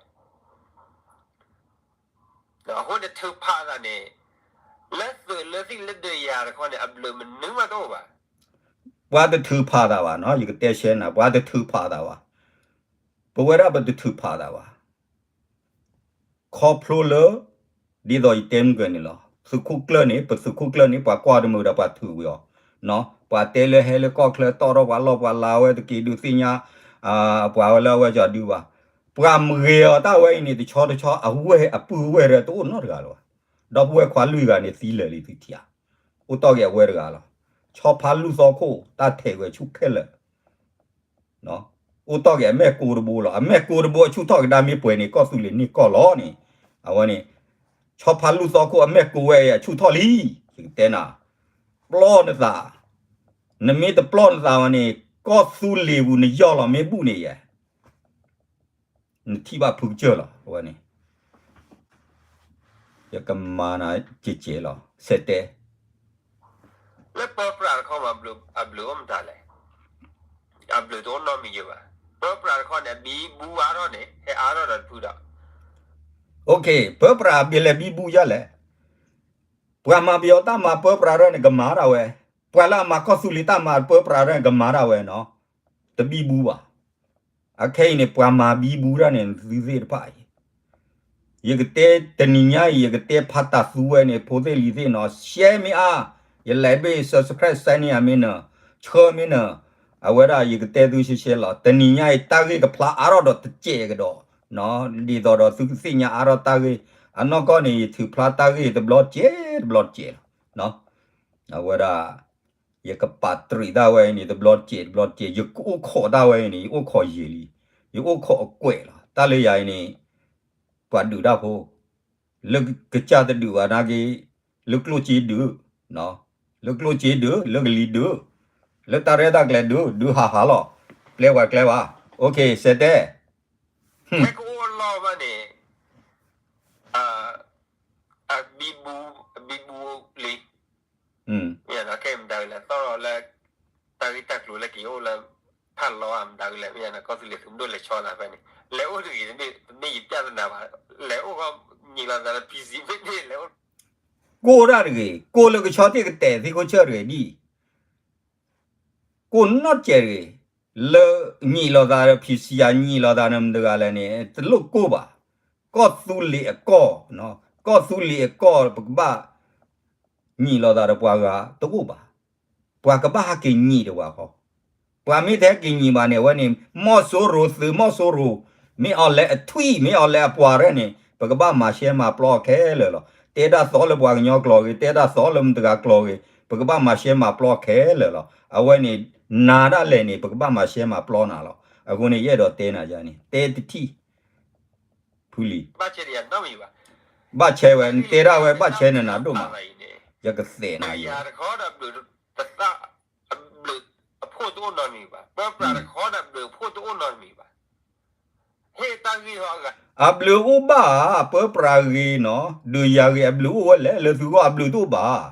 အဃိန့ၣ်ထုးဖးသးန့ၣ် လၢသုးလၢသံၣ်လၢဒုးယၤတခီန့ၣ် အဘျုးမနုၤမးတအိၣ်ဘၣ်. ပှၤတထုးဖးသးဘၣ်နီၤ, ယကတဲရှဲနၤ, ပှၤတထုးဖးသးဘၣ်. ပဝဲဒၣ်ပတထုးဖးသးဘၣ်. ခီဖျိလၢ ဒ်သိးယတဲမုၢ်ကၢၢ်န့ၣ်လီၤ. သုးခိၣ်ကျၢၢ်န့ၣ် ပသုးခိၣ်ကျၢၢ်န့ၣ် ပှၤကွၢ်တမုာ်ဒီးပှၤထုးဝံၤအီၤ. ပှၤတဲလၢဟဲလၢကီၢ်ချၢတီၣ်ထီၣ်ပှၤလီၢ်ပှၤလၤဝဲတက့ၤဒုးသ့ၣ်ညါ ပှၤဝဲလၢအဝဲကၠီဒုဘၣ်. ပှၤမ့ၢ်ဂ့ၤအီၤတၢ်ဝဲအံၤန့ၣ် တဆီတဆီ အဝဲၢ်အပုၢ်ဝဲၢ်ဒီးတအိၣ်နီတဂၤလၢၤဘၣ်. ဒီပုၢ်ဝဲၢ်ခွါလွံၢ်ဂၤန့ၣ်သံလၢာ်လံသုထံၣ်ဧါ. အိၣ်တီၢ်က့ၤအဝဲတဂၤလီၤ. ဆီဖါလူၢ်သီခိၣ် တၢ်ထဲးဝဲဆူၣ်ခဲလၢာ် အိၣ်တီၢ်က့ၤအမဲၢ်ကိတဘိလီၤ. အမဲၢ်ကိတဘိအဆူၣ်ထီၣ်ကဒါမ့ၢ်ပှဲၤန့ၣ် ကီၢ်သူလ့ၤန့ၢ်ကီၢ်လီၤန့ၣ်, အဝဲန့ၣ် ဆီဖါလူၢ်သီခိၣ်အမဲၢ်ကိဝဲအံၤအဆူၣ်ထီၣ်လံ. ယကတဲနၤ, ပျီနသး, နမ့ၢ်တပျီနသးဘၣ်န့ၣ် ကီၢ်သူလ့ၤပူၤနယီၢ်လီၤမ့ၢ်ဘူၣ်န့ၣ်ယဲ နထံၣ်ဘၣ်ဖုကစၢၢ်လီၤ. အဝဲန့ၣ် ယကမၤနၤကဲးကဲးလီၤ ဆဲးတဲ လၢပၢပြးတခီမး အဘျုးအိၣ်မတၤလဲၣ်. အဘျုးတအိၣ်နီတမံၤယဘၣ်. ပၢပြးတခီန့ၣ် အဘံဘူအါထီၣ်န့ၣ် ဟဲအါထီၣ်ဒီးတဖုဒီး ပၢပြးအဘျုးလဲၤဘံဘူယၤလဲၣ်. ပှၤမၤပယီၤတၢ်မၤပၢပြးဒၣ်န့ၣ် ကမၤဒၣ်ဝဲ, ပှၤလၢအမၤကီၢ်သူလ့ၤတၢ်မၤပၢပြးဒၣ်န့ၣ် ကမၤဒၣ်ဝဲနီၤ, တဘံဘူဘၣ်. အခဲအံၤန့ၣ် ပှၤမၤဘံဘူဒၣ်န့ၣ် သုသ့ၣ်တဖၣ်အံၤ ယကတဲတနံၤညါအံၤ ယကတဲဖးတၢ်သူဝဲန့ၣ် ဖိသ့ၣ်လံၤသ့ၣ်နီၤ ရှဲမ့ၢ်အါ, ယလဲၤဘ့ၣ် subscribe စဲန့ၢ်ယၤမ့ၢ်နၢၤ, ဆှၢမ့ၢ်နၢၤ, အဝဲဒၣ်ယကတဲသုရှဲရှဲလီၤ. တနံၤညါအံၤ တၢ်ဂ့ၢ်ကဖျါအါထီၣ်ဒီးတစဲးကဒီး, ဒ်သိးဒီးသုကသ့ၣ်ညါအါထီၣ်တၢ်ဂ့ၢ်, အနီၢ်ကီၢ်န့ၣ် ယထုးဖျါတၢ်ဂ့ၢ်တဘျီတစဲး တဘျီတစဲးလီၤ. အဝဲဒၣ် ယကပာ်တရံးတၢ်ဝဲအံၤန့ၣ် တဘျီတစဲး တဘျီတစဲး, ယကအိၣ်ခိးတၢ်ဝဲအံၤန့ၣ် ယအိၣ်ခိးယံာ်လံ, ယအိၣ်ခိးအကွဲးလီၤ. တၢ်လၢယၤအံၤန့ၣ် ပှၤဒုးတၢ်ဖိ, လၢကစၢ်တဒုးဘၣ်နာ်က့, လၢကျိၣ်စ့ဒုး, လၢကျိၣ်စ့ဒုး, လၢကလံၤဒုး, လၢတၢ်ရဲၣ်တၢ်ကျဲၤဒုး, ဒုးဟးဟးလီၤ, ကျဲပှၤကျဲပှၤ, အိၣ်ခ့ ဆဲးတဲ ဟဲကအိၣ်အလီၢ်ဘၣ်န့ၣ် အဘံဘူ, အဘံဘူလံ, မ့ၢ်ခဲမတၤလဲၣ် သီၣ်လီၤလၢ တၢ်ဂ့ၢ်တၢ်ကျိၤလၢက့ၤအိၣ်လၢ ဖးလီၤမတၤလဲၣ် မ့ၢ်ကီၢ်သူလ့ၤသုးမုၢ်ဒိၣ်လဲၤဆီသးဖဲန့ၣ် လဲၤအိၣ်တဂ့ၤ, တမ့ၢ်ယပြဿနာဘၣ်, လဲၤအိၣ်ဃီ ညံးလီၤသးလၢ PC မ့ၢ်န့ၣ်လဲၤအိၣ် ကိၢ်ဒၣ်တဂ့ၤ, ကိၢ်လၢကဆီတ့ၢ်ကတဲာ်သ့ၣ်ခိၣ်ဆၢၣ်တဂ့ၤဒ်အံၤ, ကိၢ်နီတစဲးတဂ့ၤ, လၢညံးလီၤသးဒီး PC ညံးလီၤသးဒီးမတၤတဂၤလဲၣ်န့ၣ် တလိၣ်ကိၢ်ဘၣ်, ကီၢ်သူလ့ၤအကီၢ်, ကီၢ်သူလ့ၤအကီၢ် ပကဘၣ် ညံးလီၤသးဒီးပှၤဂၤတအိၣ်ဘၣ်, ပှၤကဘၣ်ဟဲက့ၤညံးဒီးပှၤဃီ, ပှၤမ့ၢ်တဟဲက့ၤညံးဘၣ်န့ၣ် အဝဲန့ၣ် မီၢ်စိရိၤသုးမီၢ်စိရိၤ, မ့ၢ်အီၤလဲၤအထွံၣ် မ့ၢ်အီၤလဲၤအပှၤရဲၣ်န့ၣ် ပကဘၣ်မၤရှဲမၤပျီခဲလၢာ်လီၤ. တဲတၢ်သီလၢပှၤကညီကျိာ်ဂ့ၤ, တဲတၢ်သီလၢမတၤတဂၤကျိာ်ဂ့ၤ, ပကဘၣ်မၤရှဲမၤပျီခဲလၢာ်လီၤ. အဝဲန့ၣ် နၤဒၣ်လဲာ်န့ၣ် ပကဘၣ်မၤရှဲမၤပျီနၤလီၤ. အဃိန့ၣ် ယအဲၣ်ဒိးတဲနၤယၤန့ၣ် တဲတထံၣ် ဖုလံၤ, ဘၣ်ဆဲဝဲ နတဲဒၣ်ဝဲဘၣ်ဆဲနၤနၤဒိၣ်မး, ယကသဲးနၤယၤ အဘျုးအိၣ်ဘၣ်ဧါ, ပၢပြးဂ့ၤနီၤ, ဒုးယၤဂ့ၤ အဘျုးအိၣ်ဝဲလဲၣ်, လၢသုဂီၢ်အဘျုးတအိၣ်ဘၣ်.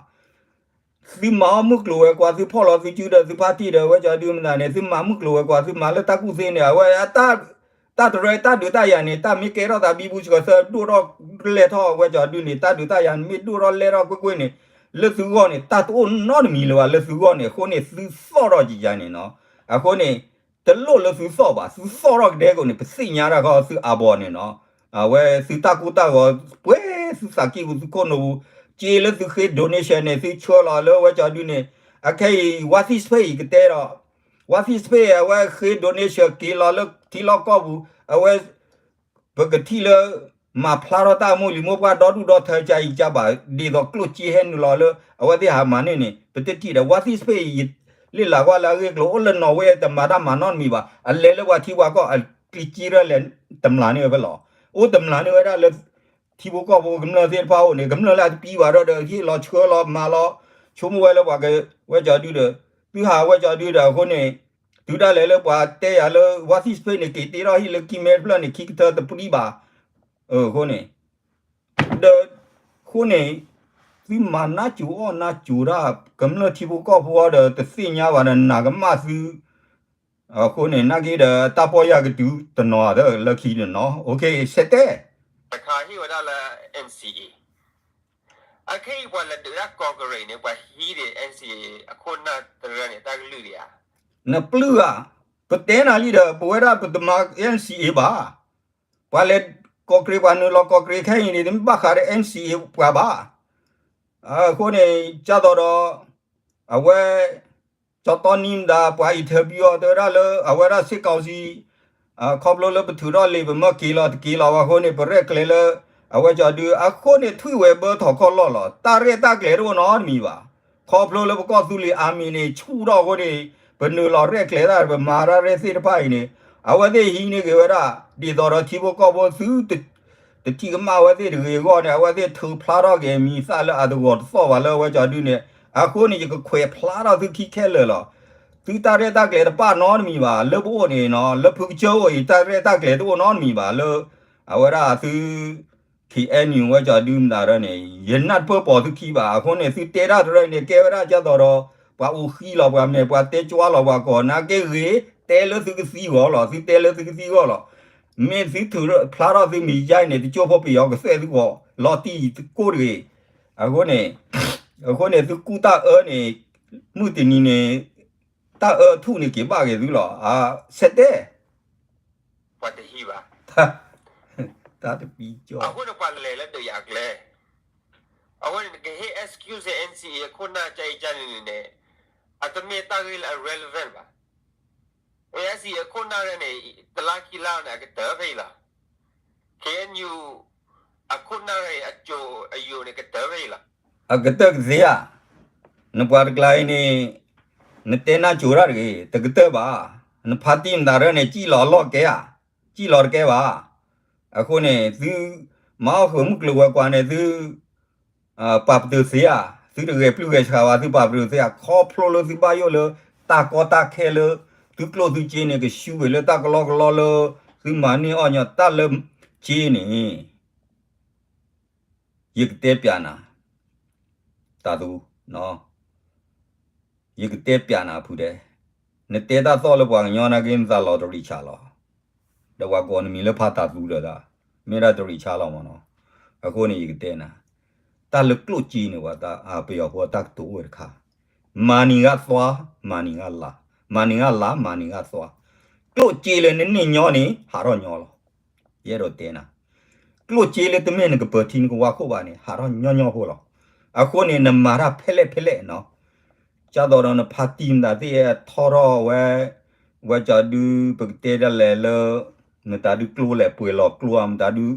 သုမၤအီၣ်မုၢ်ကျိၤဝဲၤကွာ် သုဖီၣ်လီၤသုစုဒီး သုဖါတံၢ်ဒီး အဝဲကၠီဒုမတၤန့ၣ် သုမၤမုၢ်ကျိၤဝဲၤကွာ် သုမၤလၢတၢ်ကူၣ်သ့န့ၣ် အဝဲ တၢ်တရၢတၢ်ဒုးတၢ်ယၤန့ၣ် တၢ်မ့ၢ်ကဲထီၣ်သးဘံဘူစှၤသၢဒိၣ်ထီၣ်လဲၢ်ထီၣ် အဝဲကၠီဒုန့ၣ် တၢ်ဒုးတၢ်ယၤမ့ၢ်ဒိၣ်ထီၣ်လဲၢ်ထီၣ်ကွ့ၢ်ကွ့ၢ်န့ၣ် လၢသုဂီၢ်န့ၣ် တၢ်တအိၣ်နီတမံၤလၢၤဘၣ် လၢသုဂီၢ်န့ၣ် အဃိန့ၣ် သုသီၣ်ထီၣ်ယၤန့ၣ်နီၤ. အဃိန့ၣ် တလိၣ်လၢသုသီၣ်ဘၣ်, သုသီၣ်ထီၣ်ကဒဲကအိၣ်န့ၣ် ပသ့ၣ်ညါတၢ်ဃီသုအါဘီန့ၣ်နီၤ. အဝဲသုတၢ်ကိၢ်တၢ်ဂီၤ ပှဲၤသုသးကံၢ်ပူၤသုခိၣ်နူာ်ပူၤ, စ့လၢသုဃ့ donation န့ၣ် သုဆှၢလီၤလၢဝဲကၠီဒုန့ၣ်, အခဲအံၤ ဝါသံၣ်စဖ့ၣ်အံၤ ကတဲဒီး ဝါသံၣ်စဖ့ၣ် အဝဲဃ့ donation က့ၤလီၤလၢထံလီၢ်ကီၢ်ပူၤ, အဝဲ ပကထံၣ်လၢ မၤဖျါထီၣ်တၢ်အမိၢ်လံၤမိၢ်ပှၢ်ဒီဒူၣ်ဒီထၢကၢအံၤကၢဘၣ်, ဒ်သိးကျိၣ်စ့ဟဲနုာ်လီၤလၢ အဝဲသ့ၣ်ဟးမၤန့ၢ်န့ၣ် ပတထံၣ်ဒီး ဝါသံၣ်စဖ့ၣ်အံၤ ယလ့ၣ်လၤကွၢ်လၢအဂ့ၢ်ကျိၤ အိၣ်လၢနီၣ်ဝ့ တမၤတၢ်မၤနီတမံၤဘၣ်, အလဲၤလၢပှၤထံပှၤကီၢ် အကျံစ့ရဲၣ်လဲၤ တမျၢ်န့ၢ်ဝဲဖဲလီၤ. အိၣ်တမျၢ်န့ၢ်ဝဲဒၣ်လၢ ထံဖိကီၢ်ဖိကမျၢၢ်သ့ၣ်တဖၣ်အိၣ်န့ၣ် ကမျၢၢ်လၢအတပံဘၣ်ဒီး ဟ့ၣ်လီၤဆှၢလီၤမၤလီၤ ဆိကမိၣ်ဝဲလၢပှၤက ဝဲကၠီဒုဒီး သုဟးဝဲကၠီဒုဒီး အဃိန့ၣ် တုၤဒၣ်လဲာ်လၢပှၤတဲယၤလၢ ဝါသံၣ်စဖ့ၣ်န့ၣ် က့ၤတ့ထီၣ်ဟံၣ်လၢခံမဲတဖျၢၣ်န့ၣ် ခံကတၢၢ်တပှံၤဘၣ်. အဃိန့ၣ် ဒီး အဃိန့ၣ် သုမၤနးစိၤအီၣ်နးစိၤတၢ် ကမျၢၢ်ထံဖိကီၢ်ဖိဒီး တသ့ၣ်ညါဘၣ်ဒီး နၤကမၣ်သု အဃိန့ၣ် နာ်က့ဒီး တၢ်ပီၢ်ယၢ်ကတုၤတနီၤဒီး လၢခံတနီၤ ဆဲးတဲ တခါဟ့ၣ်ဝဲဒၣ်လၢ NCA အခဲအံၤ ပှၤလဲၤဒုးဒၣ်ကီၢ်ကရ့ၣ်န့ၣ် ပှၤဟံးဒံး NCA အခိၣ်နၢ်တရၢန့ၣ် တၢ်ကလုၢ်ဒံးဧါ. နပျုၢ်ဧါ, ပတဲနၤလံဒီး ပဝဲဒၣ်ပတမၤ NCA ဘၣ်. ပှၤလဲၤကီၢ်ကရ့ၣ် ပှၤနုာ်လီၤကီၢ်ကရ့ၣ်ခဲအံၤန့ၣ် တမ့ၢ်ဘၣ်ဃးဒီး NCA ပှၤဘၣ်. အဃိန့ၣ် ကၢ်သိးဒီး အဝဲ ကၠီတီနံမတၤ ပှၤ interview အီၤ တဲဝဲဒၣ်လၢ အဝဲဒၣ် စစ်ကောင်စီ ခီဖျိလၢပထုးထီၣ်လံာ် ပမၢက့ၤလီၤတက့ၤလီၤဘၣ်အဃိန့ၣ် ပရဲၣ်ကျဲၤလၢ အဝဲကၠီဒု အဃိန့ၣ် ထွံၣ်ဝဲၤဘၢထီၣ်ခီၣ်လီၢ်လီၤ. တၢ်ရဲၣ်တၢ်ကျဲၤတအိၣ်နီတမံၤဘၣ်. ခီဖျိလၢပကီၢ်သူလ့ၤအၤမ့ၣ်န့ၣ် ဆူၣ်ထီၣ်အဃိန့ၣ် ပနုာ်လီၤရဲၣ်ကျဲၤတၢ် ပမၤတၢ်ရဲၣ်သ့ၣ်တဖၣ်အံၤန့ၣ် အဝဲသ့ၣ်ဟံးန့ၢ်က့ၤဝဲဒၣ် ဒ်သိးဒီးထံဖိကီၢ်ဖိသု တထံၣ်ကမၣ်အဝဲသ့ၣ်တဂ့ၤအဂီၢ်န့ၣ် အဝဲသ့ၣ်ထုးဖျါထီၣ်က့ၤမံၤသၣ်လၢအတဂီၢ်တသီၣ်ဘၣ်လၢအဝဲကၠီဒုန့ၣ် အဃိန့ၣ် ယကခွဲးဖျါထီၣ်သုခံခဲလၢာ်လီၤ. သုတၢ်ရဲၣ်တၢ်ကျဲၤတပာ်နီတမံၤဘၣ်. လၢပအိၣ်န့ၣ်နီၤ လၢဖုကစၢၢ်အိၣ်အံၤ တၢ်ရဲၣ်တၢ်ကျဲၤတအိၣ်နီတမံၤဘၣ်လၢ အဝဲဒၣ်သု ခ့ၣ်အဲၣ်ယူၣ် ဝဲကၠီဒုမတၤဒီးန့ၣ် ယနၢ်တပၢၢ်ပိာ်သုခံဘၣ်. အဃိန့ၣ် သုတဲတၢ်တရၢန့ၣ် ကဲဝဲဒၣ်ကၢ်သိးဒီး ပှၤအိၣ်ဃံလီၤ ပှၤမဲာ် ပှၤတဲကွၢ်လီၤ ပှၤကိးနၢ်က့ဂ့ၤ တဲလၢသုကသံဂီၢ်လီၤ. သုတဲလၢသုကသံဂီၢ်လီၤ. မ့ၢ်သုထုးဖျါထီၣ်သုမံၤယါအံၤန့ၣ် တကၠိဖိပယီၤကသွဲၣ်သုဂီၢ် လီၤတံၢ်တကိၢ်တဂ့ၤ. အဃိန့ၣ် အဃိန့ၣ် သုကူၣ်တၢ်အၢန့ၣ် မုၢ်တနံၤန့ၣ် တၢ်အၢထူၣ်န့ၣ် က့ၤဘၣ်က့ၤသုလီၤ. ဆဲးတဲ ပှၤတဟံးဘၣ် တၢ်တပံကၠီ အဃိန့ၣ် ပှၤလဲၤလၢဒုးယၤကျဲ အဃိန့ၣ် နကဟ့ၣ် excuse NCA အခိၣ်နၢ်ကအံၤကန့ၣ်န့ၣ် အတမ့ၢ်တၢ်ဂ့ၢ်လၢအ relevant ဘၣ်. NCA အခိၣ်နၢ်န့ၣ် တလါခံလါန့ၣ် အကတၢၢ်ဖဲအံၤလီၤ. KNU အခိၣ်နၢ်အံၤ အစိၤအယိာ်န့ၣ် ကတၢၢ်ဖဲအံၤလီၤ. အကတၢၢ်ကသ့ဧါ. နပှၤတကျါအံၤန့ၣ် နတဲနၢ်စိၤတၢ်တဂ့ၤ, တကတၢၢ်ဘၣ်. နဖါတံၢ်မတၤရၢန့ၣ် စံၣ်လီၤအလီၢ်ကဲဧါ, စံၣ်လီၤတကဲဘၣ်. အဃိန့ၣ် သုမၤအီၣ်ဃုာ်မုၢ်ကျိၤဝဲၤကွာ်န့ၣ် သု ပာ်ပတုာ်သ့ဧါ, သုတဂဲၤပျုၢ်ဂဲၤဆှးဘၣ်, သုပာ်ပတုာ်သ့ဧါ, ခီဖျိလၢသုဘၣ်ယိၣ်လၢ တၢ်ကီတၢ်ခဲလၢ သုကျိၣ်သုစ့န့ၣ် ကဆူဝဲလၢတၢ်ကလီကလီလၢ သုမၤန့ၢ်အီၣ်ညီတၢ်လၢစ့န့ၣ် ယကတဲပျးနၤ, တၢ်သူ ယကတဲပျးနၤဖုဒဲး, နတဲတၢ်သီၣ်လၢပှၤကညီနာ်က့ နသးလီၤတရံးဆးလီၤ. ဒီးပှၤကိးနမံၤလၢဖါတၢ်သူဒီးဒၣ်, မ့ၢ်ဒၣ်တရံးဆးလီၤမးနီၤ. အဃိန့ၣ် ယကတဲနၤ, တၢ်လၢကျိၣ်စ့န့ၣ် ပှၤတၢ် ပယီၤဖိတၢ်ကတိၤအိၣ်ဝဲတခါ, မၤနံၤဂၤသွါ, မၤနံၤဂၤလါ, မၤနံၤဂၤလါ, မၤနံၤဂၤသွါ, ကျိၣ်စ့လၢနန့ၢ်ညီန့ၣ် ဟးထီၣ်ညီလီၤ. ယအဲၣ်ဒိးတဲနၤ, ကျိၣ်စ့လၢတမ့ၢ်နကပၢၤထံနကဝါခိၣ်ဘၣ်န့ၣ် ဟးထီၣ်ညီညီဖိလီၤ. အဃိန့ၣ် နမၤတၢ်ဖဲလဲၣ်ဖဲလဲၣ်နီၤ, ကၢ်သိးဒီးနဖါတံၢ်မတၤသ့ၣ် ထီၣ်ထီၣ်ဝဲ, ဝဲကၠီဒု ပကတဲဒ်လဲၣ်လၢ မတၤဒုကျိလဲၣ် ပှဲၤလီၤကျိဧါ, မတၤဒု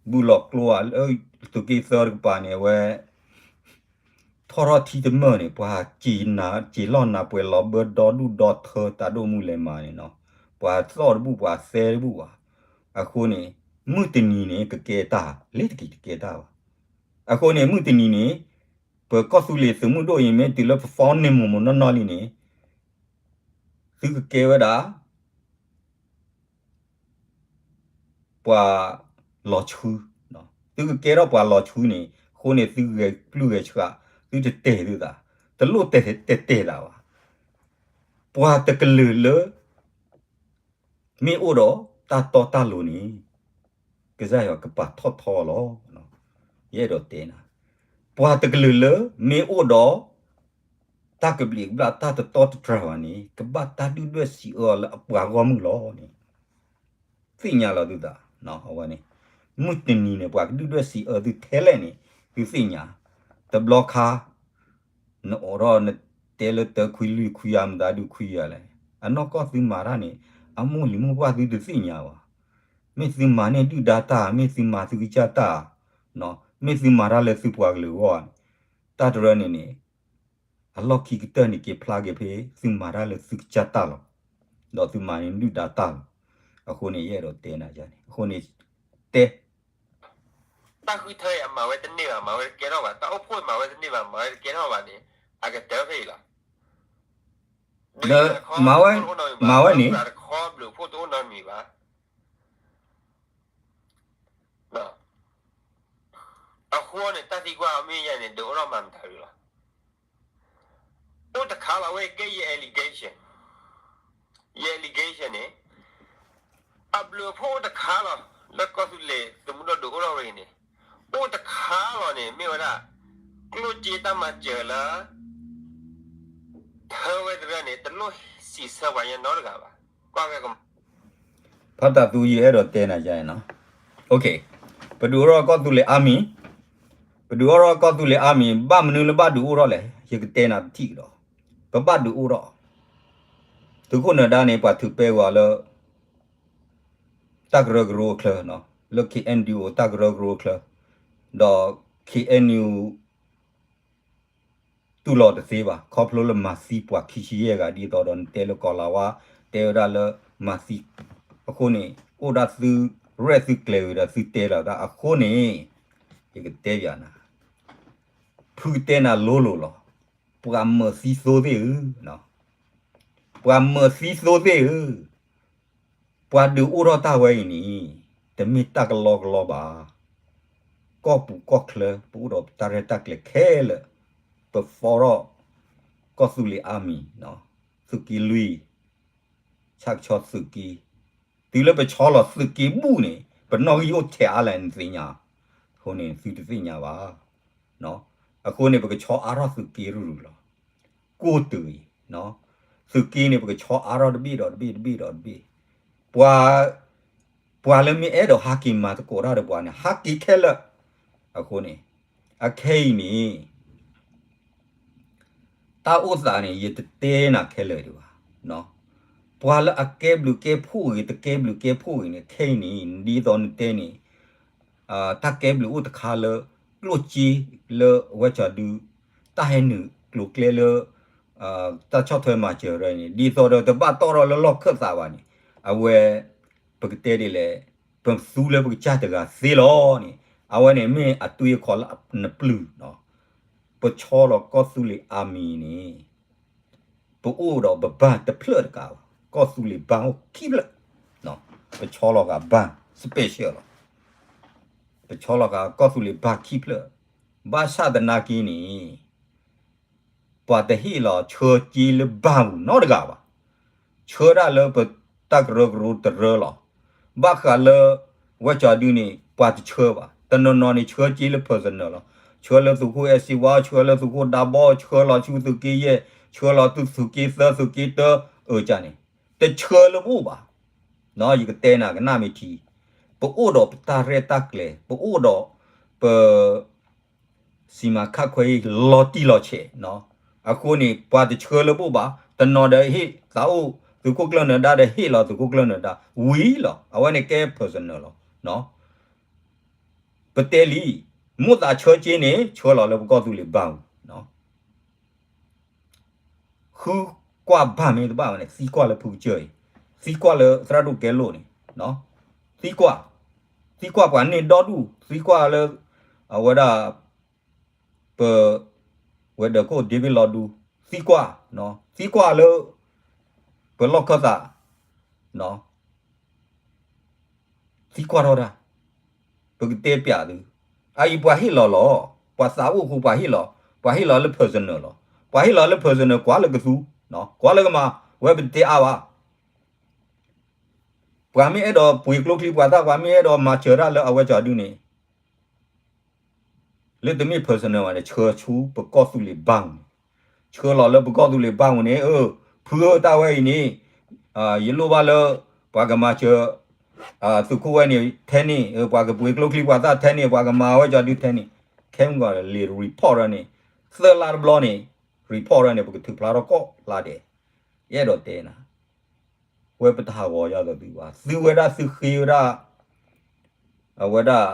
ဘုၣ်လီၤကျိဧါ, လၢသုးက့သၢတကပၤန့ၣ် အဝဲ ထီၣ်ထီၣ်ထံတမၢၢ်န့ၣ် ပှၤက့ၤနၤ က့ၤလီၢ်နၤ ပှဲၤလီၤဘၢဒီဒူၣ်ဒီထၢ တၢ်ဒိၣ်မုၢ်လဲၤမၤန့ၣ်နီၤ, ပှၤသီၣ်တဘူၣ် ပှၤသဲတဘူၣ်ဘၣ်. အဃိန့ၣ် မုၢ်တနံၤန့ၣ် ကကဲတၢ် လ့ၤတက့ၤတကဲတၢ်ဘၣ်. အဃိန့ၣ် မုၢ်တနံၤန့ၣ် ပကီၢ်သူလ့ၤသုးမုၢ်ဒိၣ်အံၤ မ့ၢ်တုၤလၢ perform န့ၢ်မူးမူးနီၢ်နီၢ်လံန့ၣ် သုကကဲဝဲဒၣ် ပှၤလီၤဆှု, သုကကဲထီၣ်ပှၤလီၤဆှုန့ၣ် အဃိန့ၣ် သုဂဲၤပျုၢ်ဂဲၤဆှး, သုတတဲာ်သုသး, တလိၣ်တဲာ်တဲာ်တဲာ်သးဘၣ်. ပှၤတကလုာ်လၢ မ့ၢ်အိၣ်ဒီးတၢ်တီတၢ်လိၤန့ၣ် ကစၢ်ယွၤကပာ်ထီၣ်ထီလီၤ. ယအဲၣ်ဒိးတဲနၤ, ပှၤတကလုာ်လၢမ့ၢ်အိၣ်ဒီး တၢ်ကဘျံးကဘျၣ်တၢ်တတီတတြၢ်ဘၣ်န့ၣ် ကဘၣ်တၢ်ဒုၣ်ဒွဲၣ်စံးအၢလၢအပှၤဂီၢ်မုၢ်လီၤန့ၣ် သ့ၣ်ညါလီၤသုသး, အဝဲန့ၣ် မုၢ်တနံၤန့ၣ် ပှၤကဒုၣ်ဒွဲၣ်စံးအၢသုထဲလဲၣ်န့ၣ် သုသ့ၣ်ညါ, တဘျီခါ နအိးထီၣ်နတဲလၢတၢ်ခွံလွံၢ်ခွံယၤ မတၤဒုးခွံယၤလဲၣ်, အနီၢ်ကီၢ်သုမၤတၢ်န့ၣ် အမိၢ်လံၤမိၢ်ပှၢ်သုတသ့ၣ်ညါဘၣ်. မ့ၢ်သုမၤန့ၢ်ဒုၣ်ဒါတၢ် မ့ၢ်သုမၤသုကစၢ်တၢ်, မ့ၢ်သုမၤတၢ်လၢသုပှၤကလုာ်အဂီၢ်န့ၣ် တၢ်တရၢန့ၣ်န့ၣ် အလီၢ်ခံကတၢၢ်န့ၣ် က့ၤဖျါက့ၤဖဲသုမၤတၢ်လၢသုကစၢ်တၢ်လီၤ. ဒီးသုမၤန့ၢ်ဒုၣ်ဒါတၢ်လီၤ. အဃိန့ၣ် ယအဲၣ်ဒိးတဲနၤယၤန့ၣ် အဃိန့ၣ် တဲ တၢ်ဃုထၢအံၤ အမၤဝဲတန့ၢ်ဘၣ် မၤဝဲတကဲထီၣ်ဘၣ်, တၢ်အိၣ်ဖှိၣ်အံၤမၤဝဲတန့ၢ်ဘၣ် မၤဝဲတကဲထီၣ်ဘၣ်န့ၣ် အကတၢၢ်ဖဲအံၤလီၤ. မၤဝဲ, မၤဝဲန့ၣ် တခီဘျုးဖှိၣ်တအိၣ်နီတမံၤဘၣ်. အဃိန့ၣ် တၢ်သံကွၢ်အမ့ၢ်ယဲန့ၣ် ဒုးအိၣ်ထီၣ်မၤမတၤဒုးလီၤ. အိၣ်တခါလီၤဝဲကဲယ allegation, ယ allegation န့ၣ် အဘျုးအဖှိၣ်အိၣ်တခါလီၤ လၢကီၢ်သူလ့ၤသုးမုၢ်ဒိၣ်ဒုးအိၣ်ထီၣ်ဝဲအံၤန့ၣ် အိၣ်တခါလီၤန့ၣ် မ့ၢ်ဝဲဒၣ် ကျိၣ်စ့တၢ်မၤစၢၤလၢ ထၢဝဲတရၢန့ၣ် တလိၣ်စံးဆၢပှၤညီနီတဂၤဘၣ်. ကွၢ်ဝဲကမ ဖါတၢ်သူယအဲၣ်ဒိးတဲနၤယါနီၤ, ပဒုးအိၣ်ထီၣ်ကီၢ်သူလ့ၤအါမံၤ, ပဒုးအိၣ်ထီၣ်ကီၢ်သူလ့ၤအါမံၤ ဘၣ်မနုၤလၢဘၣ်ဒုးအိၣ်ထီၣ်လဲၣ်, ယကတဲနၤတထံၣ်ကဒီး, ပဘၣ်ဒုးအိၣ်ထီၣ်, သုးခိၣ်နၢၤဒါန့ၣ် ပှၤထုးပဲဂီၤလၢ တၢ်ကရၢကရိအချၢ, လၢ KNDO တၢ်ကရၢကရိအချၢ, ဒီး KNU တူၢ်လိာ်တသ့ဘၣ်, ခီဖျိလၢမၤသံပှၤခံဆံယဲၢ်ဂၤ ဒ်သိးဒီးနတဲလၢကီၤလၤဝါ တဲဝဲဒၣ်လၢမၤသံ, အဃိန့ၣ် အိၣ်ဒၣ်သုရဲၣ်သုကျဲၤဝံၤဒီးသုတဲလီၤတၢ်အဃိန့ၣ်, ယကတဲပၠးနၤ, ဖုကတဲနၤလိၤလိၤလီၤ, ပှၤမၢာ်သံသိသ့ၣ်ဧၢ, ပှၤမၢာ်သံသိသ့ၣ်ဧၢ, ပှၤဒုးအိၣ်ထီၣ်တၢ်ဝဲအံၤန့ၣ် တမ့ၢ်တၢ်ကလီကလီဘၣ်. ကီၢ်ပူၤကီၢ်ချၢ ပအိၣ်ဒီးပတၢ်ရဲၣ်တၢ်ကျဲၤခဲလၢာ်, ပ form ထီၣ် ကီၢ်သူလ့ၤအါမံၤ, သုးက့လွံၢ်, ဆၣ်ကဆီသုးက့, တုၤလၢပဆီလီၤသုးက့ဘူၣ်န့ၣ် ပနီၣ်ဂံၢ်အိၣ်ထဲအါလဲၣ်နသ့ၣ်ညါ, အဃိန့ၣ်သုတသ့ၣ်ညါဘၣ်. အဃိန့ၣ် ပကဆီအါထီၣ်သုးက့ရူၤရူၤလီၤ. ကိၢ်တုၤအံၤ, သုးက့န့ၣ် ပကဆီအါထီၣ်တဘ့ၣ်ဒီးတဘ့ၣ်တဘ့ၣ်ဒီးတဘ့ၣ်, ပှၤ ပှၤလၢမ့ၢ်အဲၣ်ဒိးဟးက့ၤမၤသကိးတၢ်ဒီးပှၤန့ၣ် ဟးက့ၤခဲလၢာ်. အဃိန့ၣ် အခဲအံၤန့ၣ် တၢ်အိၣ်သးန့ၣ် ယတတဲနၤခဲလၢာ်ဒံးဘၣ်. ပှၤလၢအကဲဘျုးကဲဖှိၣ်ဂ့ၤ တကဲဘျုးကဲဖှိၣ်ဂ့ၤန့ၣ် ခဲအံၤန့ၣ် ဒ်သိးနတဲန့ၣ် တၢ်ကဲဘျုးအိၣ်တခါလၢ ကျိၣ်စ့လၢဝဲကၠီၤဒု တၢ်ဟဲနုာ်ကျိၤကျဲလၢ တၢ်ဆီၣ်ထွဲမၤစၢၤရၢန့ၣ် ဒ်သိးဒီးတဘၣ်တီၣ်ထီၣ်လၢလီၢ်ခၢၣ်သးဘၣ်န့ၣ် အဝဲ ပကတဲဒ်လဲၣ် ပသူလၢပကစၢ်တဂၤသ့လီၤန့ၣ် အဝဲန့ၣ်မ့ၢ်အသွံၣ်အခီၣ်လၢနပျုၢ် ပဆီလီၤကီၢ်သူလ့ၤအါမံၤန့ၣ် ပအိၣ်ဒီးပဘၣ်တဖျၢၣ်တကးဘၣ် ကီၢ်သူလ့ၤဘၣ်အိၣ်ခံဖျၢၣ် ပဆီလီၤဂၤဘၣ် special လီၤ ပဆီလီၤဂၤကီၢ်သူလ့ၤဘၣ်ခံဖျၢၣ် ဘၣ်ဆၣ်သနာ်က့န့ၣ် ပှၤတဟ့ၣ်လီၤဆၢက့လၢဘၣ်ပူၤနီတဂၤဘၣ်. ဆၢဒၣ်လၢပတၢ်ကရၢကရိတရၢလီၤ. ဘၣ်ဃးလၢ ဝဲကၠီၤဒုန့ၣ် ပှၤတဆၢဘၣ်. တနီၤနီၤန့ၣ် ဆၢက့လၢ personal လီၤ. ဆၢလၢသုးခိၣ်အဲၣ်စ့ဝါ, ဆၢလၢသုးခိၣ်ဒါဘီ, ဆၢလီၤဆူသုးက့ယဲၢ်, ဆၢလီၤသုးက့သၢ, သုးက့တၢ, အၢကန့ၣ် တဆၢလၢပအိၣ်ဘၣ်. ယကတဲနၤကနၣ်မ့ၢ်ထံ, ပအိၣ်ဒီးပတၢ်ရဲၣ်တၢ်ကျဲၤ, ပအိၣ်ဒီးပ စီမံခန့်ခွဲရေး လီၤတံၢ်လီၤဆဲး, အဃိန့ၣ် ပှၤတဆၢလၢပအိၣ်ဘၣ်, တနီၤဒီးဟ့ၣ်သးအိၣ် သုးခိၣ်ကျၢၢ်နၢၤဒါဒီးဟ့ၣ်လီၤသုးခိၣ်ကျၢၢ်နၢၤဒါ ဝံၤလီၤ. အဝဲန့ၣ်ကဲ personal လီၤ. ပတဲလံ, မိၣ်သးဆၢက့န့ၣ် ဆၢလီၤလၢပကီၢ်သူလ့ၤဘၣ်ပူၤ ဃုကွၢ်ဘၣ်မ့ၢ်တဘၣ်ဝဲန့ၣ် သံကွၢ်လၢဖုကစၢၢ်အံၤ, သံကွၢ်လၢသရၣ်ဒိၣ်ကဲလိာ်န့ၣ်, သံကွၢ်, သံကွၢ်ပှၤန့ၢ်ဒီဒူၣ်, သံကွၢ်လၢ အဝဲဒၣ် ပ ဝဲၤဒၢးခိၣ် David လီၤဒူ, သံကွၢ်, သံကွၢ်လၢ ပလီၢ်ခၢၣ်သး သံကွၢ်ထီၣ်တၢ်, ပကတဲပျးသု, အအံၤပှၤဟ့ၣ်လီၤလီၤ, ပှၤသးအိၣ်အဃိပှၤဟ့ၣ်လီၤ, ပှၤဟ့ၣ်လီၤလၢ personal လီၤ. ပှၤဟ့ၣ်လီၤလၢ personal ကွၢ်လၢကသူ, ကွၢ်လၢကမၤ, ဝဲပတဲအါဘၣ်. ပှၤမ့ၢ်အဲၣ်ဒိးပှ့ၤကျိချံပှၤသၣ်, ပှၤမ့ၢ်အဲၣ်ဒိးမၤစၢၤတၢ်လၢအဝဲကၠီၤဒုန့ၣ် လၢတမ့ၢ် personal ဘၣ်န့ၣ် ဆှၢဆူပကီၢ်သူလ့ၤဘၣ်ပူၤန့ၣ်, ဆှၢလီၤလၢပကီၢ်သူလ့ၤဘၣ်ပူၤန့ၣ်, အၢ, ဖုဧၢ တၢ်ဝဲအံၤန့ၣ်, ယလိၣ်ဘၣ်လၢ ပှၤကမၤစၢၤ သုးခိၣ်ဝဲန့ၣ်ထဲန့ၣ်, ပှၤကပှ့ၤကျိချံပှၤသၣ်ထဲန့ၣ်, ပှၤကမၤဝဲကၠီၤဒုထဲန့ၣ်, ခဲမုၢ်ဂီၤလံာ် report ရၢန့ၣ်, သၢလါတဘျီန့ၣ်, report ရၢန့ၣ် ပကထုးဖျါထီၣ်ကိးလါဒဲး, ယအဲၣ်ဒိးတဲနၤ ဝဲပတဟးဂီၤယၤဒီးသုဘၣ်, သုဝဲဒၣ်သုဃ့ဝဲဒၣ် အဝဲဒၣ်